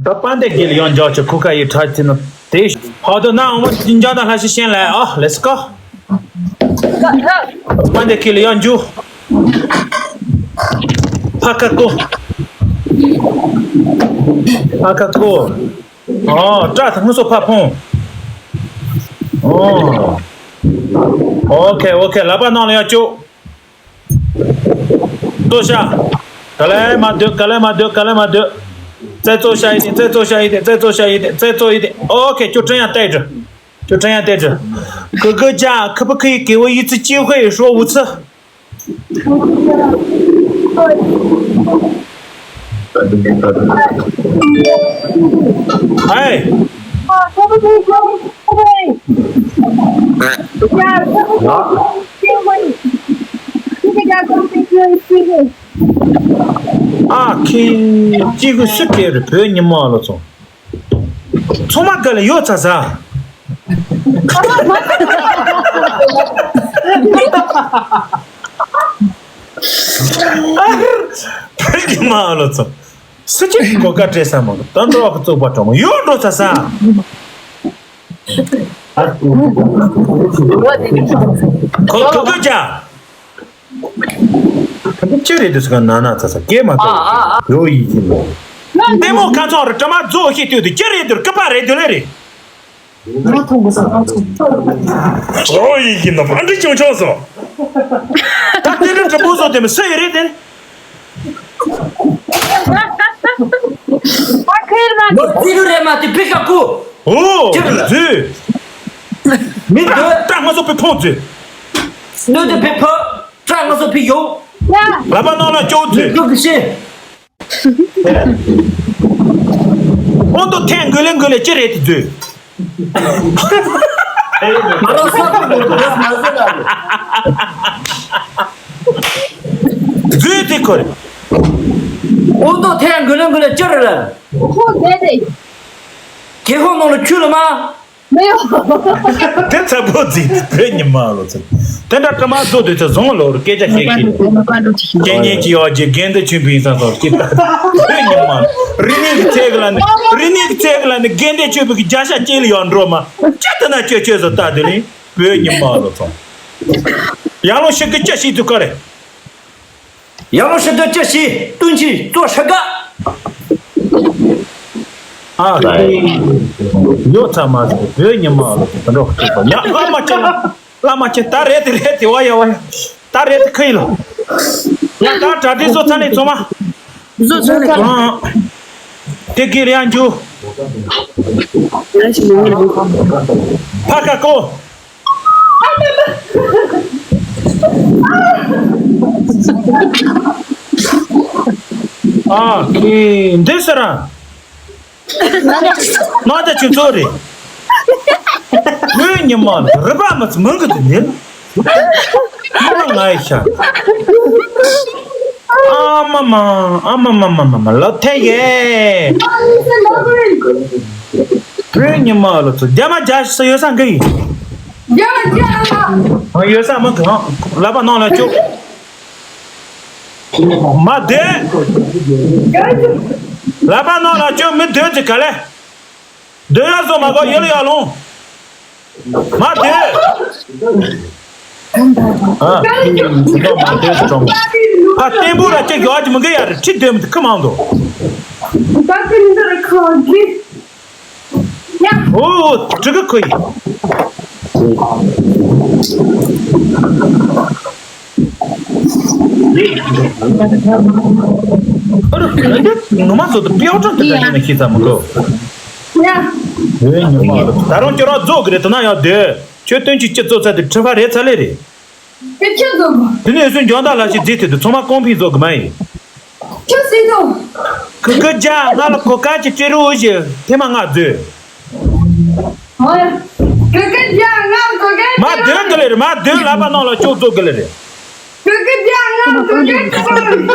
ད་པན་དེ་དགེ་ལ་ཡང་འཇོག་ཆེ་ཁུ་ཁ་ཡི་ཁྲ་ཆེ་ན་དེ་ཕག་དོ་ན་འོ་མ་འཇོག་ན་ལྷ་ཤི་ཤེན་ལ་ཨ་let's go། པན་དེ་དགེ་ལ་ཡང་འཇུ། ཕ་ཁ་ཀོ། ཕ་ཁ་ཀོ། ཨོ་བཀྲ་ཐང་སོ་ཕ་ཕུང་། ཨོ། ཨོ་ཁེ་ཨོ་ཁེ་ལ་པ་ནང་ལ་ཡང་བཅུག་ལྟོ་ཤ། ག་ལེ་མ་སྡོད་ག་ལེ་མ་སྡོད་ག་ལེ་མ་སྡོད། རྩེ་བཙོ་ཤ་ཡི་དེ་རྩེ་བཙོ་ཤ་ཡི་དེ་རྩེ་བཙོ་ཤ་ཡི་དེ་རྩེ་བཙོ་ཡི་དེ་ཨོ་ཁེ་ཁྱོད་ཀྲན་ཡང་བལྟས་འགྲོ། ཁྱོད་ཀྲན་ཡང་བལྟས་འགྲོ། གི་གི་ཅག་ཁི་པི་ཁི་ཡི་གི་བོ་ཡི་ཚི་ཅི་ཧུའེ་ཧྲོ་ཝུ་ཚི། ཧའི། ཨ་ཁེ། ཅི་གི་སུ་ཁེ་རེ་བོད་ཉི་མ་ལོ་ཚོ། ཚོང་མ་ག་ལ་ཡོད་ཚ་ཚ། ཨ་ཧར། ཉི་མ་ལོ་ཚོ། སུ་གཅིག་གིས་གོ་སྐབས་སྤྲད་ས་མ་གི་ད་འགྲོ་བ་གི་བཙོག་པ་གྲོགས་མོ་ཡོད་འགྲོ་ཚ་ས། ཁོ་ཁོ་ཁོ་ཅག་ཅི་རེད་འདུག་ཟེར་ག་ན་ན་ཚ་ཚ་སྐད་མ་གཏོགས་ཡོ་ཡི་ཡིན་ནོ། ལྟད་མོ་ཁ་ཚང་རུ་དྲི་མ་རྫོགས་ཤེས་དུས་དུ་ཅི་རེད་འདུག་སྐུད་པ་རེད་འདུག་ལེ་རེད། ང་མཐོང་གི་སོང་། ཨོ་ཡི་ཡིན་ནོ་ཨ་འདྲི་ཆུང་ཆུང་སོ། ད་དེ་ནི་དྲི་མོ་བཟོ་དེ་མི་སུ་ཡི་རེད་དེ། ཁེར་མ་ནོར་ཙི་རུ་རེ་མ་དེ་ཕི་ཤ་ཀུ། ཨོ་ཅི་རེད་ལ། ཛུ། མི་འདོད། ཏྲ་ང་ཚོ་པི་ཕོང་ཛུ། སྣོད་དེ་ཕི་ཕོ། ཏྲ་ང་ཚོ་པི་ཡོ། ལ་པ་ནོ་ལ་ཅོ་ཛུ། ཡོ་གི་ཤེ། ཨོ་ཏོ་ཐེན་གོ་ལེ་གོ་ལེ་ཅི་རེད་དེ་ཛུ། ང་རང་ས་ཁུལ་དུ་བོད་མ་ཟེར་ལ་རེད། ཛུ་དེ་ཁོ་རེད། ཨོ་ཏོ་ཐེན་གོ་ལེ་གོ་ལེ་ཅི་རེད་ལ། ཁོ་ཟེར་རེད། ཁེ་ཧོ་ནང་ལ་ཁྱུ་ལ་མ། མེད། དེ་ཚ་པོ་ཛི་བོད་ཉི་མ་ལོ་ཚོ། དེ་འདྲ་དྲི་མ་བཟོ་དུས་ཚེ་བཟང་ལོ་རུ་སྐད་ཆ་བཤད་ཀྱི་རེད། རྐྱེན་ངན་གྱི་ཡོ་རྗེ་དགེ་འདུན་ཆོས་འཕེལ་ཡིན་ས་སོགས་ཀྱི་ད་བོད་ཉི་མ་རི་ནི་གི་ཚེ་གི་ལ་ནི་རི་ནི་གི་ཚེ་གི་ལ་ནི་དགེ་འདུན་ཆོས་འཕེལ་གི་རྒྱ་ཤ་ཅེ་ལ་ཡོ་འགྲོ་མ་ཅི་ད་ན་ཅོ་ཅོ་བཟོ་ལྟ་དེ་ནི་བོད་ཉི་མ་ལོ་ཚོ། ཡང་ལོ་ཤི་གི་ཅི་ཤི་དུ་ཀ་རེད། ཡང་ལོ་ཤི་དུ་ཅི་ཤི་སྟུན་ཅི་ཙོ་ཤི་ག་ཨ་ཡོ་ཚ་མ་བོད་ཉི་མ་ལོ་ཚོ་འགྲོ་ཁུ་ཚོ་ཡ་ཨ་མ་ཅི་ལ། བླ་མ་ཁྱེད་ད་རེད་དེ་རེད་དེ་བ་ཡ་བ་ཡ། ད་རེད་དེ་ཁི་ཡི་ལ། ཡ་ད་གྲ་སྒྲིག་བཟོ་ཚར་ནས་ཚོ་མ། བཟོ་ཚར་ནས། ཨང་། དེ་གི་རེད་ཡང་འཇུ། ཕ་ཁ་ཀོ། ཨ་ཁི་འདི་ཟེར་ར། ནང་དེ་ཁྱོད་ཚོ་རེད། བོད་ཉི་མ་རི་པ་མི་ཚེ་མང་གི་དེ་ནི། ཨ་མ་ང་ཡི་ཤ། ཨ་མ་མ་ཨ་མ་མ་མ་མ་མ་ལོ་ཐེ་ཡེ། བོད་ཉི་མ་ལོ་ཚོ་རྒྱ་མ་རྒྱ་ཤི་ས་ཡོད་ས་འགའ་ཡིན། རྒྱ་མ་རྒྱ་ཨ་མ། ཡོད་ས་མ་གང་ལབ་པ་ནང་ལ་ཅོ། མ་བསྡད། ལག་པ་ནང་ལ་བཅོས་མི་སྡོད་ཅིག་ག་ལེ། སྡོད་ཡག་བཟོ་མ་གོ་ཡོད་ལ་ཡག་ལོང་། མ་སྡོད། ཨ། མ་སྡོད་ཀྲོང་། ཕ་བརྟན་པོ་ར་ཅིག་ཡོད་ཀྱི་མི་འགི་ཡ་རེད་ཁྲི་སྡོད་མི་ཐུབ་ཁི་མང་དོ། ཡ། ཨོ། ཁྲི་གི་ཁོ་ཡིན། ཨ་རུ། ནུ་མ་ཚོ་དུ་ཕིའོ་ཀྲང་དུ་ད་ཡིན་ན་ཤི་ཚ་མི་གོ། ཡ། ཨེ་ཉི་མ་ལ་ད་རུང་ཁྱོད་རང་རྫོགས་གི་རེད་དུ་ན་ཡང་དེ་ཁྱོད་སྟོན་ཆུ་སྤྱི་ཚོགས་ཚ་དེ་ཁྲི་ཕ་རེད་ཚ་ལེ་རེད། དེ་ཁྱོད་རྫོགས་གི། དེ་ནས་སུ་འཇོན་ད་ལ་ཞིག་རྫིས་དེ་དུ་ཚང་མ་གོང་འཕེལ་རྫོགས་གི་མ་ཡིན། ཁྱོད་སྲིད་དོ། ཁུ་ཁུ་རྒྱ་ང་ལ་གོ་ཀ་གི་ཀྲི་རུ་ཞི་ཐེ་མ་ང་མཛོད། ཧོ་ཡ། ཁུ་ཁུ་རྒྱ་ང་ལ་གོ་ཀ་ཀྲི་རུ། མ་སྡོད་གི་ལེ་རེད་མ་སྡོད་ལབ་པ་ནང་ལ་ཅོག་རྫོགས་གི་ལེ་རེད། ཁུ་ཁུ་རྒྱ་ང་ལ་གོ་ཀ་ཀྲི་རུ།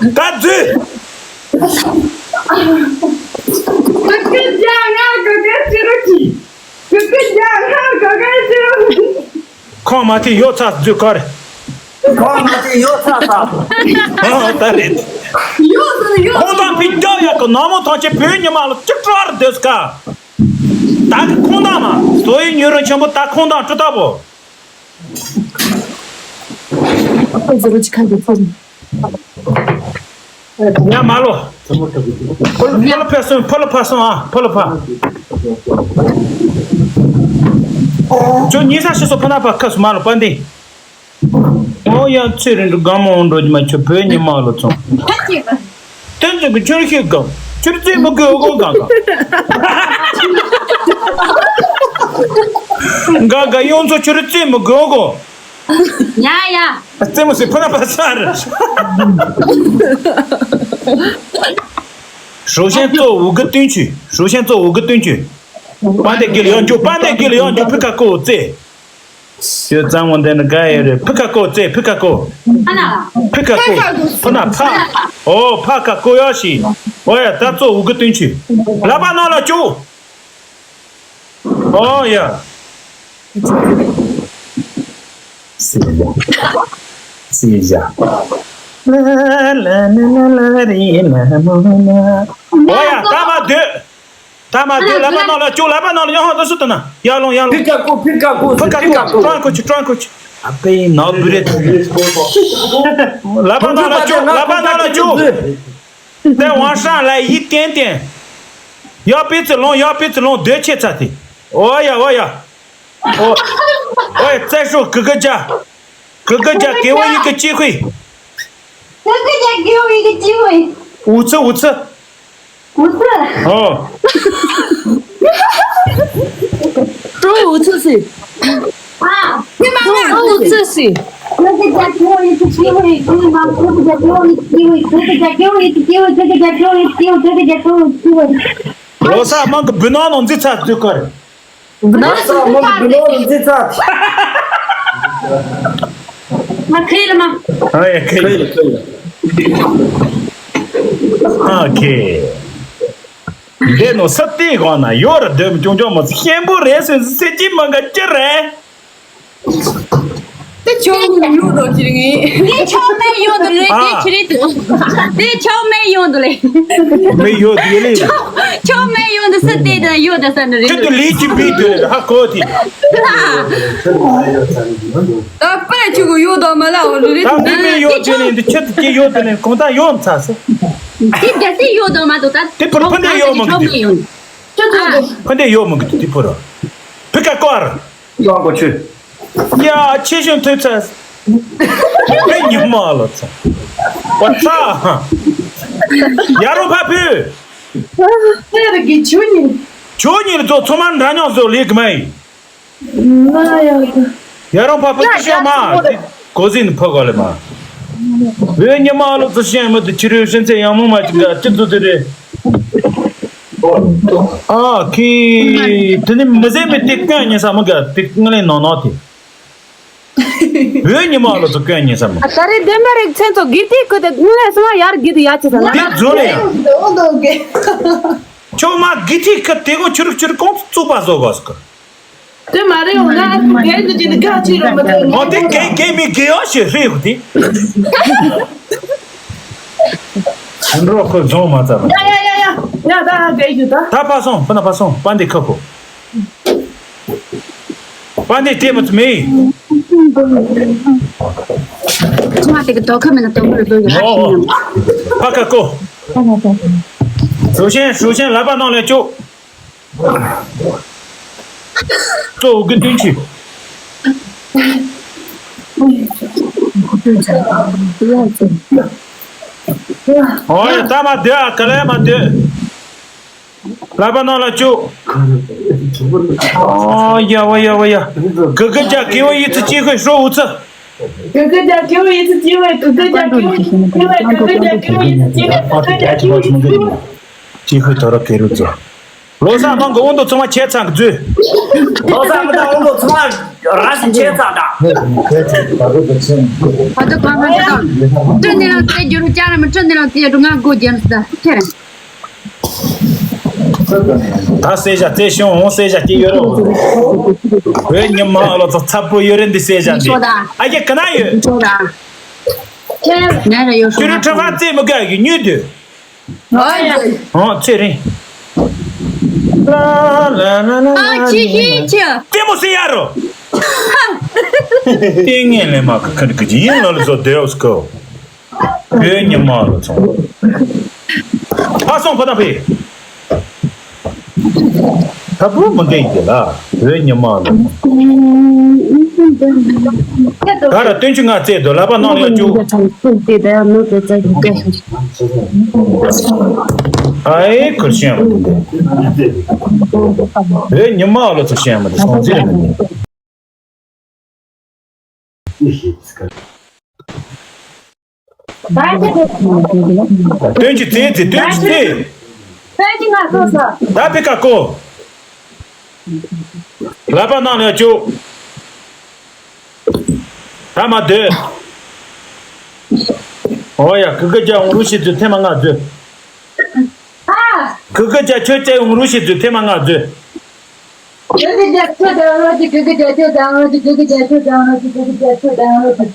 ད་མཛོད། ཁུ་ཁུ་རྒྱ་ང་ལ་གོ་ཀ་ཀྲི་རུ་གི། ཁོང་མ་དེ་ཡོད་ཚ་རྫུས་ཁར། ཁོང་མ་དེ་ཡོད་ཚ་ཚ། ཨ་ད་རེད། ཡོད་ཚ་ཡོད། ཁོང་དང་ཕི་རྒྱབ་ཡག་གི་ནག་མོ་ཐང་ཆེ་བོད་ཉི་མ་ལ་ཅིག་སྤྲོ་བར་སྡོད་སྐབས། ད་གི་ཁོང་དང་མ་སོ་ཡི་ཉུ་རུ་ཆེན་པོ་ད་ཁོང་དང་སྤྲོ་ལྟ་བོ། ཁོ་ཟེར་བ་ཅི་ཁ་གི་ཚོ། ཉ་མ་ལོ། ཕོ་ལོ་ཕེ་སོང་ཕོ་ལོ་ཕ་སོང་ཨ་ཕོ་ལོ་ཕ། ཁྱོད་ཉི་ས་ཤི་སོ་ཕ་ན་ཕ་ཁ་སུ་མ་ལོ་པ་འདི། ཨོ་ཡ་ཚེ་རིང་འགྲོ་དགའ་མོ་འགྲོ་རྒྱུ་མ་ཁྱོད་བོད་ཉི་མ་ལོ་ཚོང་། དོན་ཚོད་ཀྱི་ཆུར་ཤེས་གམ་ཆུར་རྩེ་མི་དགོས་གོ་གང་གང་། གང་གང་ཡོང་ཚོ་ཆུར་རྩེ་མི་དགོས་གོ། ཡ་ཡ། རྩེ་མོ་སི་ཕ་ན་པ་སར། ཧྲུའུ་ཤན་གཙོ་འུ་གི་བསྟུན་ཆུ། ཧྲུའུ་ཤན་གཙོ་འུ་གི་བསྟུན་ཆུ། པ་འདེ་གི་ལ་ཡོང་རྒྱུ་པ་འདེ་གི་ལ་ཡོང་རྒྱུ་ཕི་ཁ་ཀོ་རྩེ། ཞོ་ཙང་མོ་འདི་ནི་དགའ་ཡོད་རེད་ཕི་ཁ་ཀོ་རྩེ་ཕི་ཁ་ཀོ། ཕི་ཁ་ཀོ། ཕི་ན་ཕ། ཨོ་ཕ་ཁ་ཀོ་ཡོ་ཤི། ཨོ་ཡ་ད་གཙོ་འུ་གི་བསྟུན་ཆུ། ལ་པ་ནང་ལ་ཅུ། ཨོ་ཡ། སེ་ཡ། སེ་ཡ། ལ་ལ་ལ་ལ་ལ་རི་ལ་མོ་ལ། ཨོ་ཡ། ད་མ་སྡོད། ད་མ་སྡོད། ལག་པ་ནང་ལ་བཅུག་ལག་པ་ནང་ལ་ཡང་ཧང་དུ་སུ་དུ་ན། ཡར་ལོང་ཡར་ལོང་། ཕི་ཀ་ཀུ་ཕི་ཀ་ཀུ་ཕི་ཀ་ཀུ། ཀྲོན་ཀུ་ཆུ་ཀྲོན་ཀུ་ཆུ། ཨ་པེ་ནག་བུ་རེད། ལག་པ་ནང་ལ་བཅུག་ལག་པ་ནང་ལ་བཅུག་དེ་ཝང་ཧྲང་ལ་ཡིད་བརྟན་བརྟན། ཡག་པི་ཙི་ལོང་ཡག་པི་ཙི་ལོང་སྡོད་ཆེ་ཚ་དེ། ཨོ་ཡ་ཨོ་ཡ། ཨོ། ཨོ་ཡ། རྩེ་ཧྲོ་གུ་གུ་རྒྱ། གུ་གུ་རྒྱ་གེ་བོ་ཡི་གི་ཅི་ཧུའི། གུ་གུ་རྒྱ་གེ་བོ་ཡི་གི་ཅི་ཧུའི། ཨུ་ཚུ་ཨུ་ཚུ། ཨུ་ཚུ། ཨོ། ཀྲོ་ཨུ་ཚུ་སི། ཨ། ཀྲོ་ཨུ་ཚུ་སི། གུ་གུ་རྒྱ་གེ་བོ་ཡི་གི་ཅི་ཧུའི། གུ་མ་གུ་གུ་རྒྱ་གེ་བོ་ཡི་གི་ཅི་ཧུའི། གུ་གུ་རྒྱ་གེ་བོ་ཡི་གི་ཅི་ཧུའི། གུ་གུ་རྒྱ་གེ་བོ་ཡི་གི་ཅི་ཧུའི། གུ་གུ་རྒྱ་གེ་བོ་ཡི་གི་ཅི་ཧུའི། ལོ་སར་མང་གི་བུ་ནོར་ནང་འཛི་ཚ་འཛི་ཀར། ལོ་སར་མང་གི་བུ་ནོར་ནང་འཛི་ཚ། མ་ཁེལ་མ། ཨ་ཡ་ཁེལ། ཁེལ་ཁེལ། ཨ་ཁེ། འདི་ནོ་ས་ཏི་གོ་ན་ཡོ་ར་དེམ་ཅུང་ཅུང་མ་ཤེན་པོ་རེད་སོན་སེ་ཅི་མ་ག་ཅི་རེད། དེ་ཆོག་མི་ཡོད་དོ་ཅི་རིང་ངེ། དེ་ཆོག་མེད་ཡོད་དོ་ལེ། དེ་ཨ། ཆི་རེད་དོ། དེ་ཆོག་མེད་ཡོད་དོ་ལེ། མེད་ཡོད་དེ་ལེ། ཆོག་མེད་ཡོད་དོ་ས་དེ་དང་ཡོད་དོ་ས་ནི་རེད་དོ། ཁྱོད་དུ་ལས་ཀྱི་བི་དོ་ལེ་ཧ་གོ་དེ། ད་པ་ཆུ་གུ་ཡོད་དོ་མ་ལ་འོ་རེད། ད་མེད་མེད་ཡོད་དེ་ལེ། འདི་ཁྱོད་དུ་སྐྱེ་ཡོད་དེ་ལེ། གོང་ད་ཡོད་མཚར་སེ། དེ་རྒྱ་སེ་ཡོད་དོ་མ་དོ་ད། དེ་ཕར་ཕ་འདྲེ་ཡོད་མ་གི་དེ། ཆོག་མེད་ཡོད། ཕ་འདྲེ་ཡོད་མ་གི་དེ་དེ་ཕུ་ར། ཕི་ཀ་ཀོར། ཡོང་གོ་ཆུ། ཡ་ཆེ་ཞིང་ཐོས་ཚ། བོད་ཉི་མ་ལོ་ཚ། བ་ཚ། ཡ་རོ་ཕ་ཕུ། ཏེ་ར་གི་ཆུ་ཉིན། ཆུ་ཉིན་ཚོ་ཚོ་མ་འདྲ་མཉམ་བཟོ་ལེགས་མ་ཡིན། ན་ཡ། ཡ་རོ་ཕ་ཕུ་ཏི་ཤ་མ། གོ་ཟིན་ཕོ་གོ་ལེ་མ། བོད་ཉི་མ་ལོ་ཚ་ཤེས་མི་དུ་ཕྱི་རོལ་ཤན་ཚེ་ཡང་མོ་མ་ཅིག་ག་ཅི་ཚོ་དེ་རེད། ཨ་ཁི། དེ་ནི་མི་ཟེར་མི་དེ་སྐད་ཉན་ས་མི་ག་དེ་ངི་ལེ་ནོ་ནོ་དེ། བོད་ཉི་མ་ལོ་ཚོ་སྐད་ཉན་ས་མི། ད་རེས་བདེན་པ་རེད། མཚན་ཚོ་གི་དེ་ཁུ་དེ་ངི་ལེ་སོང་ཡར་གི་དེ་ཡ་ཅི་ས་ལ། དེ་རྫོ་ལེ་ཡ། ཆོ་མ་གི་དེ་ཁུ་དེ་གོ་ཆུ་རུག་ཆུ་རུག་གོང་དུ་བཙུགས་པ་བཟོ་དགོས་སྐུ། དེ་མ་རེད་འོ་ན་རྒན་དུ་ཅི་འདི་ག་ཅི་རུ་མི་ཐོན། འོ་དེ་རྒན་རྒན་མི་རྒན་ཡོ་ཞེས་ཧྲེ་ཧུ་དེ། ཁྱོད་འགྲོ་ཁོ་རྫོང་མ་ཚར། ཡ་ཡ་ཡ་ཡ་ཡ། ད་རྒན་ཞུ་ད། ད་ཕ་སོང་ཕ་ན་ཕ་སོང་པ་འདི་ཁ་ཁོ། པ་འདི་དེ་མ་ཚུ་མེ། ཚོང་དེ་གི་དོ་ཁ་མེད་ན་དོ་མ་རུ་ཡོད་ཨོ་ཨོ། ཕ་ཁ་ཁོ། ཧྲུ་ཤན་ཧྲུ་ཤན་ལ་པ་ནང་ལས་ཅོ། གཙོ་བོ་དགེ་འདུན་ཆོས། ཨོ་ཡ་ད་མ་སྡོད་ཨ། ག་ལེ་མ་སྡོད། ལག་པ་ནང་ལ་བཅུག་ཨོ་ཡ་ཝ་ཡ་ཝ་ཡ། གུ་གུ་རྒྱ་གི་བོ་ཡི་ཚུ་ཅི་ཁོས་ཧྲོ་འུ་ཚུ། གུ་གུ་རྒྱ་གི་བོ་ཡི་ཚུ་ཅི་ཝེ། གུ་གུ་རྒྱ་གི་བོ་ཡི་ཚུ་ཅི་ཝེ། གུ་གུ་རྒྱ་གི་བོ་ཡི་ཚུ་ཅི་ཝེ། གུ་གུ་རྒྱ་གི་བོ་ཡི་ཚུ་ཅི་ཝེ། ཅི་ཁོས་དོ་ར་ཁེ་རུ་ཚུ། ལོ་གསར་མང་གི་དབང་དུ་ཚང་བ་ཆེ་ཚང་གི་མཛོད། ལོ་གསར་མི་དང་དབང་དུ་ཚང་བ་ར་ཞིག་ཆེ་ཚང་དང་། བ་དུ་གང་གང་དང་། ཀྲི་ནི་ལང་ཏེ་རྒྱུ་རུ་ཅ་ར་མི་ཀྲི་ནི་ལང་ཏེ་རྒྱུ་ང་གོ་རྒྱན་སི་ད་ཁྱེར། ད་སེ་ཞ་ཙེ་ཤོང་ཧོང་སེ་ཞ་ཅི་ཡོད་རོ། བོད་ཉི་མ་ལོ་ཚ་ཚ་པོ་ཡོད་རེད་འདི་སེ་ཞ་འདི། ཨ་ཡེ་ག་ན་ཡོད། ཆོ་ད། ཁྱེར་ནས་ར་ཡོད་ཤོ་ད། ཁྱེར་ཁྲ་བ་ཙེ་མི་དགའ་གི་ཉུལ་དུས། ཨོ་ཚེ་རིང་། ལ་ལ་ལ་ལ་ཨ་ཅི་ཡིན་ཅི། ལྟད་མོ་ཟེར་ཡ་རོ། ལྟས་ངན་ལས་མ་ཁ་ཁ་ཁ་ཅི་ཡིན་ལ་ལ་ཟོ་དེའོ་སྐོ། བོད་ཉི་མ་ལ་ཚོ། ཕ་སོང་ཕ་ད་ཕེ། ད་བུ་མི་འདྲ་ཡི་ལ་བོད་ཉི་མ་ལ། ད་ར་སྟོན་ཆུ་ང་བཙལ་དུ་ལ་པ་ནང་ལ་བཅུག་ཨའི་ཁུར་ཤེས་མ་འདུག་བོད་ཉི་མ་ལ་ཚོ་ཤེས་མ་འདུག་སོང་ཟིན་མི་འདུག་སྟོན་གྱི་རྩེ་རྩེ་སྟོན་གྱི་རྩེ། ད་པི་ཀ་ཀོ། ལ་པ་ནང་ལ་བཅུག་ད་མ་སྡོད། ཨོ་ཡ་གུ་གུ་རྒྱ་འུང་རུ་ཤི་དུས་ཐེངས་མ་ལྔ་བཟོས། གུ་གུ་རྒྱ་ཁྱོད་རྒྱ་འུང་རུ་ཤི་དུས་ཐེངས་མ་ལྔ་བཟོས། Google Drive download, Google Drive download, Google Drive download.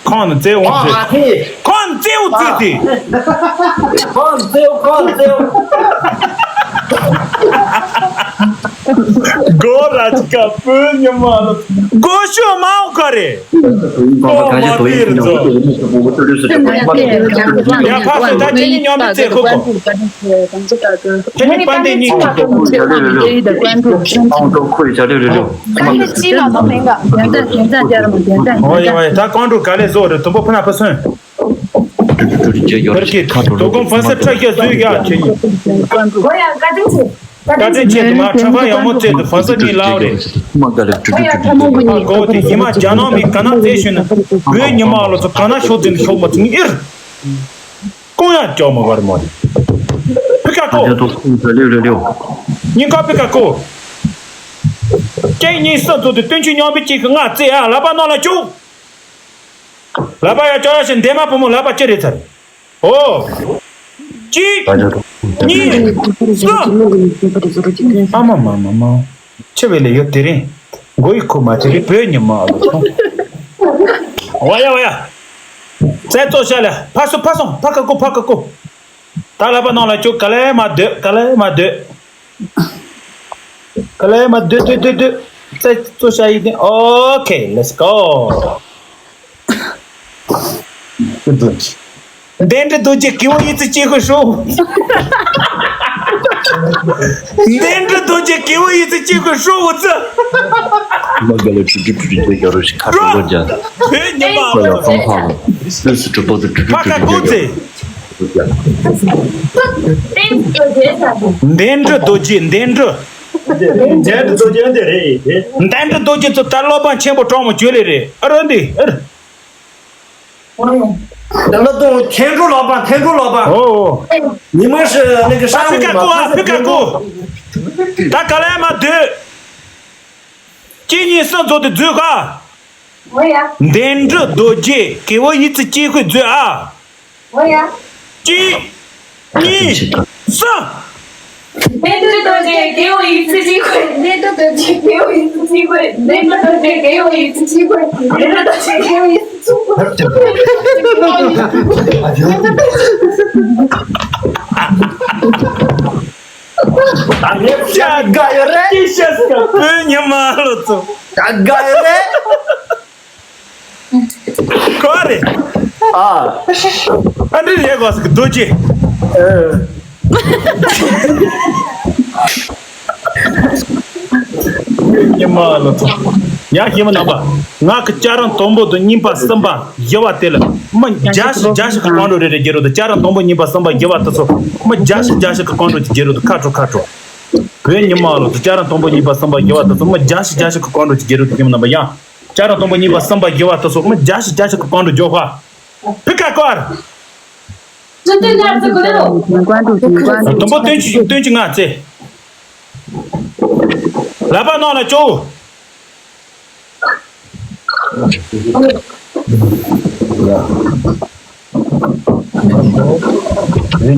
ཁོང་ནི་བཙལ་འོང་ཟེར། ཁོང་ནི་བཙལ་འོང་ཟེར་ཏེ། ཁོང་ནི་བཙལ་འོང་། ཁོང་ནི་བཙལ་འོང་། སྒོ་ར་ཅི་ཀ་བོད་ཉི་མ་ལ། སྒོ་ཤོད་མ་འོང་ག་རེ། ཡ་ཕ་སོ་ད་ཁྱེད་གཉིས་མཉམ་པོ་བཙལ་ཁོ་ཁོ། ཁྱེད་གཉིས་དཔལ་ལྡན་གཉིས་ཀྱི་ཨོ་ཡ་ཡ། ད་རྐང་དྲུག་ག་ལེ་བཟོ་རེད། དུམ་བུ་ཕུ་ན་ཕུ་སོན། ཨོ་ཡ་ཡ། ད་རྐང་དྲུག་ག་ལེ་བཟོ་རེད། དོ་དགོང་ཕན་སེ་ཁྲ་ཤ་བཟོས་ཡ་ཁྱེད་གཉིས། བཀའ་དྲིན་ཆེ་དུ་མ་ཁྲ་ཕ་ཡག་མོ་བཙལ་དུ་ཕན་སེ་གཉིས་ལའོ་རེད། ཨ་གོ་དེ་ཉི་མ་རྒྱ་ནག་མི་ག་ན་བཙལ་ཤོད་ན། བོད་ཉི་མ་ལོ་ཚོ་ག་ན་ཤོག་འཛིན་ཤོག་མ་ཚིག་ཨིར། ཀོང་ཡ་ཅོག་མ་བར་མོ་རེད། ཕི་ཀ་ཀོ། ཉིན་ཀ་ཕི་ཀ་ཀོ། ཁྱེད་གཉིས་སུ་ཚོ་དེ་སྟོན་ཆུ་མཉམ་པའི་གཅིག་གི་ང་བཙལ་ཨ། ལག་པ་ནང་ལ་བཅུག་ལག་པ་ཡ་ཅོག་ཡ་ཞིག་འདན་མ་བུ་མོ་ལག་པ་ཅི་རེད་ཚར། ཨོ། གཅིག་གཉིས། གསུམ། ཨ་མ་མ་མ་མ། ཆེ་བའི་ལས་ཡོད་དེ་རིང་། མགོ་ཡི་ཁུག་མ་དེ་རིང་བོད་ཉི་མ་ཨ་ལོ་སོང་། ཝ་ཡ་ཝ་ཡ། ཚེ་གཙོ་ཤ་ལ་ཕ་སོ་ཕ་སོང་ཕ་ཀ་ཀོ་ཕ་ཀ་ཀོ། ད་ལ་པ་ནང་ལ་ཅོ་ག་ལེ་མ་སྡོད་ག་ལེ་མ་སྡོད། ག་ལེ་མ་སྡོད་སྡོད་སྡོད་སྡོད། ཚེ་གཙོ་ཤ་ཡིན་ཏེ། Okay, let's go. འདན་འདྲེ་རྡོ་རྗེ་གི་བོ་ཡི་ཚི་ཅི་ཁུ་ཧྲོ། འདན་འདྲེ་རྡོ་རྗེ་གི་བོ་ཡི་ཚི་ཅི་ཁུ་ཧྲོ་བོ་ཙི། མ་ག་ལ་ཁྲུ་ཁྲུ་ཁྲུ་ཁྲུ་ཡ་རོ་ཤི་ཁ་ཁྲོ་རོ་ཇ། བོད་ཉི་མ་ཁོ་ཡ་ཧྥང་ཧྥང་སུ་སུ་ཁྲུ་པོ་ཏུ་ཁྲུ་ཁྲུ་ཕ་ཁ་ཁྲུ་ཁྲུ་ཁོ་ཡ་ཚེ། རོ་ཇ། འདན་འདྲེ་རྡོ་རྗེ་འདན་འདྲེ། འདན་འདྲེ་རྡོ་རྗེ་འདི་རེད། འདན་འདྲེ་རྡོ་རྗེ་ཚོ་ད་སློབ་དཔོན་ཆེན་པོ་གྲོགས་མོ་བརྗོད་ལེ་རེད། ཨ་རོ་འདི་ཨ་རོ། ད་ལ་དུང་ཐན་ཀྲུ་ལོག་པ་ཐན་ཀྲུ་ལོག་པ། ཨོ་ཨོ། ཉི་མ་ཧྲི་ནི་གི་ཧྲ་ཕི་ཀ་ཀོ་ཨ་ཕི་ཀ་ཀོ། ད་ག་ལེ་མ་སྡོད། གཅིག་གཉིས་གསུམ་ཚོ་དེ་འཛུལ་ག་འདན་འདྲེ་རྡོ་རྗེ་གི་བོ་ཡི་ཚི་ཅི་ཁུ་འཛུལ་ཨ། གཅིག་གཉིས། གསུམ། འདན་འདྲེ་རྡོ་རྗེ་གི་བོ་ཡི་ཚི་ཅི་ཁུ། འདན་འདྲེ་རྡོ་རྗེ་གི་བོ་ཡི་ཚི་ཅི་ཁུ། འདན་འདྲེ་རྡོ་རྗེ་གི་བོ་ཡི་ཚི་ཅི་ཁུ། འདན་འདྲེ་རྡོ་རྗེ་གི་བོ་ཡི་ཚི་ཅི་ཁུ། ད་ངས་བཤད་དགའ་ཡོད་རེད། ཅི་བཤད་སྐབས་བོད་ཉི་མ་ལོ་ཚོ། ད་དགའ་ཡོད་རེད། ག་རེ། ཨ། ཨ་འདྲེ་ཡས་གོ་སི་གི་རྡོ་རྗེ། ཨེ། ཉི་མ་ལོ་ཚོ། ཡ་ཞི་མི་རྣམ་པ། ང་གི་བྱ་རང་དང་པོ་དང་གཉིས་པ་གསུམ་པ་བཞི་པ་དེ་ལ་མི་བརྒྱ་ཞིག་བརྒྱ་ཞིག་གི་གང་འགྲོ་རེ་རེ་རྒྱལ་རོ་དང་། བྱ་རང་དང་པོ་གཉིས་པ་གསུམ་པ་བཞི་པ་དེ་ཚོ་མི་བརྒྱ་ཞིག་བརྒྱ་ཞིག་གི་གང་འགྲོ་གི་རྒྱལ་རོ་དང་། ཁ་དྲོ་ཁ་དྲོ། བོད་ཉི་མ་ལོ་ཚོ། བྱ་རང་དང་པོ་གཉིས་པ་གསུམ་པ་བཞི་པ་དེ་ཚོ་མི་བརྒྱ་ཞིག་བརྒྱ་ཞིག་གི་གང་འགྲོ་གི་རྒྱལ་རོ་དང་ཞི་མི་རྣམ་པ། ཡ། བྱ་རང་དང་པོ་གཉིས་པ་གསུམ་པ་བཞི་པ་དེ་ཚོ་མི་བརྒྱ་ཞིག་བརྒྱ་ཞིག་གི་གང་འགྲོ་རྒྱོབ་ཧ། ཕི་ཀ་ཀོ་ཨར། དུམ་བུ་བདུན་ཅུ་དོན་གཅིག་དོན་གཅིག་ང་བཙལ། ལག་པ་ནང་ལ་བཅུག་ཡ།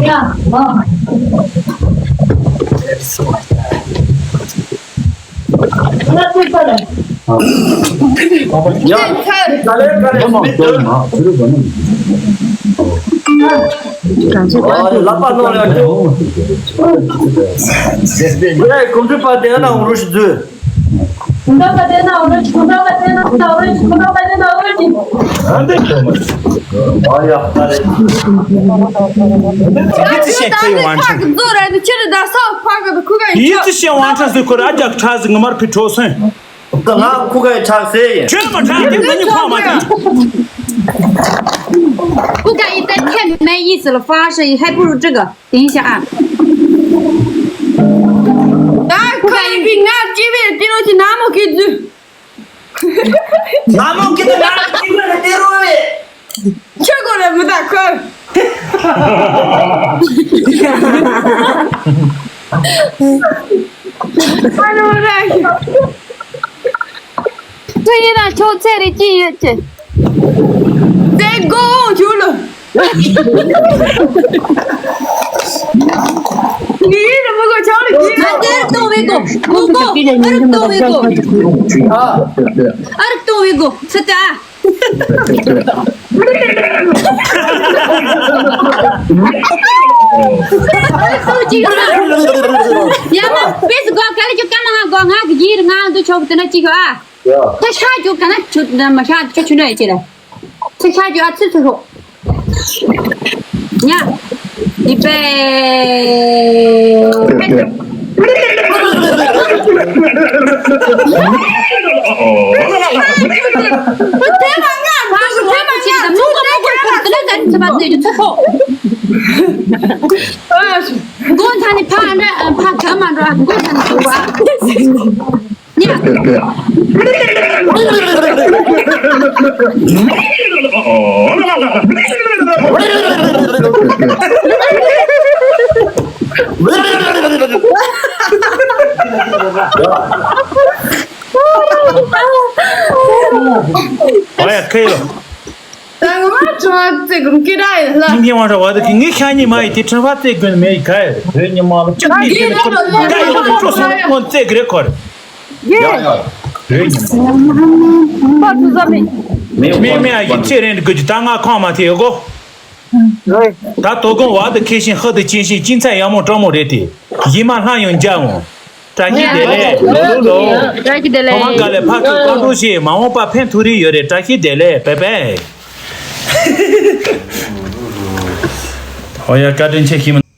ག་ལེར་ག་ལེར་མི་འདུག་ཨ། ལག་པ་ནང་ལ་འགྲོ། ཡ། གོམ་ཁྲི་པ་དེ་ན་འོ་རུ་ཞིག་འཛུལ། གོམ་ཁྲི་པ་དེ་ན་འོ་རུ་ཞིག་གོམ་ཁྲི་པ་དེ་ན་འོ་རུ་ཞིག་གོམ་ཁྲི་པ་དེ་ན་འོ་རུ་ཞིག་ཨ་འདི་ཁྱོད་མ། ཨ་ཡ། ག་ལེར། ཡིད་ཆེས་ཤེས་ཁོ་ཡི་ཝང་ཁྲང་། ཡིད་ཆེས་ཤེས་ཝང་ཁྲང་ཟེར་ཁོ་ར་རྒྱག་ཁྲ་ཟིག་ང་མར་ཕི་ཁྲོ་སོན། ང་ཁུ་ཁའི་ཁྲག་ཟེར་ཡིན། ཁྱོད་མ་ཁྲག་དེ་ང་ཉིད་ཁོག་མ་ཁྲག་ཁུ་ཁའི་ཏེ་ཐེ་མེ་ཡིས་ལ་ཧྥ་ཤ་ཡི་ཧེ་པུ་རུ་ཀྲི་ག་ཏིང་ཤ་ཨ། ད་ཁུ་ཁའི་བི་ང་ཅི་བེ་ཏི་རོ་ཅི་ན་མོ་ཁི་ཛུ། ན་མོ་ཁི་ཛུ་ན་ཅི་བེ་ཏི་རོ་བེ། ཁྱོད་གོ་རེ་མི་ད་ཁོ། ཨ་ནོ་ར་ཁྱོད་ཡིན་ན་ཁྱོད་ཚེ་རེ་ཅི་ཡོད་ཀྱི། ཚེ་གོ་ཁྱོད་ལ། ངའི་རི་མོ་གོ་ཆང་ལ་གྱིས། ང་དེར་ཏོ་ ཨ་རིག་གཏོང་བའི་སྒོ། ཨ་རིག་གཏོང་བའི་སྒོ། ཚུད་དེ་ཨ། ཡ་མ་པེ་སི་གོ་ག་ལ་ཅུ་ཀ་མ་ང་གོ་ང་གི་ཡིར་ང་འདུ་ཆོག་དེ་ན་ཅི་ཤོ་ཨ། ད་ཤ་ཅུ་ཀ་ན་ཆུ་ན་མ་ཤ་ཆུ་ཆུ་ན་ཡ་ཅི་ལ། ཚིག་ཆ་རྒྱུ་ཨ་ཚིག་ཚིག་ཧོ། ཉ། འདི་པའི། མགོ་ཐ་ནི་ཕ་འདྲ་ཕ་ག་མ་འགྲོ་མགོ་ཐ་ནི་ཚུགས་པ། ཨ་ཡ་ཁེ་ལོ། ད་ང་མ་ཁྲི་བ་རྩེ་གུམ་ཀི་ར་ཡིན་ལ། ཉིན་ཐེ་ཝང་ར་བ་དུ་གི་ངའི་ཤ་ཉི་མ་ཡི་དེ་ཁྲི་བ་རྩེ་གུན་མེ་ཡི་ག་ཡི་རེད། ཉི་མ་ལ་ཅག་ནི་དེ་ནི་ཁོ་ཀ་ཡི་ཁོ་ཁྲོ་སོང་ཁོ་རྩེ་གི་རེད་ཁོ་རེད། ཡ་ཡ། རེད་ཉི་མ། པ་ཚུ་ཟ་མེད། མེ་མེ་ཨ་ཡི་ཚེ་རིང་གི་ད་ང་ཁོང་མ་ཐེ་གོ། ད་དོ་དགོང་བ་དུ་ཁེ་ཤིང་ཧི་དུ་ཅིན་ཤིང་ཅིན་ཚ་ཡ་མོ་ཀྲོ་མོ་རེད་དེ། ཡི་མ་ལྷ་ཡང་འཇའ་འོང་། བཀྲ་ཤིས་བདེ་ལེགས། ལོ་ལོ་ལོ། བཀྲ་ཤིས་བདེ་ལེགས། ཐོག་མ་དཀའ་ལས་ཕར་ཚུར་བཀའ་འགྲོ་ཞེས་མ་འོངས་པ་ཕན་ཐོགས་རིགས་ཡོད་རེད། བཀྲ་ཤིས་བདེ་ལེགས་བེ་བེ། ཨོ་ཡ་བཀའ་དྲིན་ཆེ་ཤི་མ།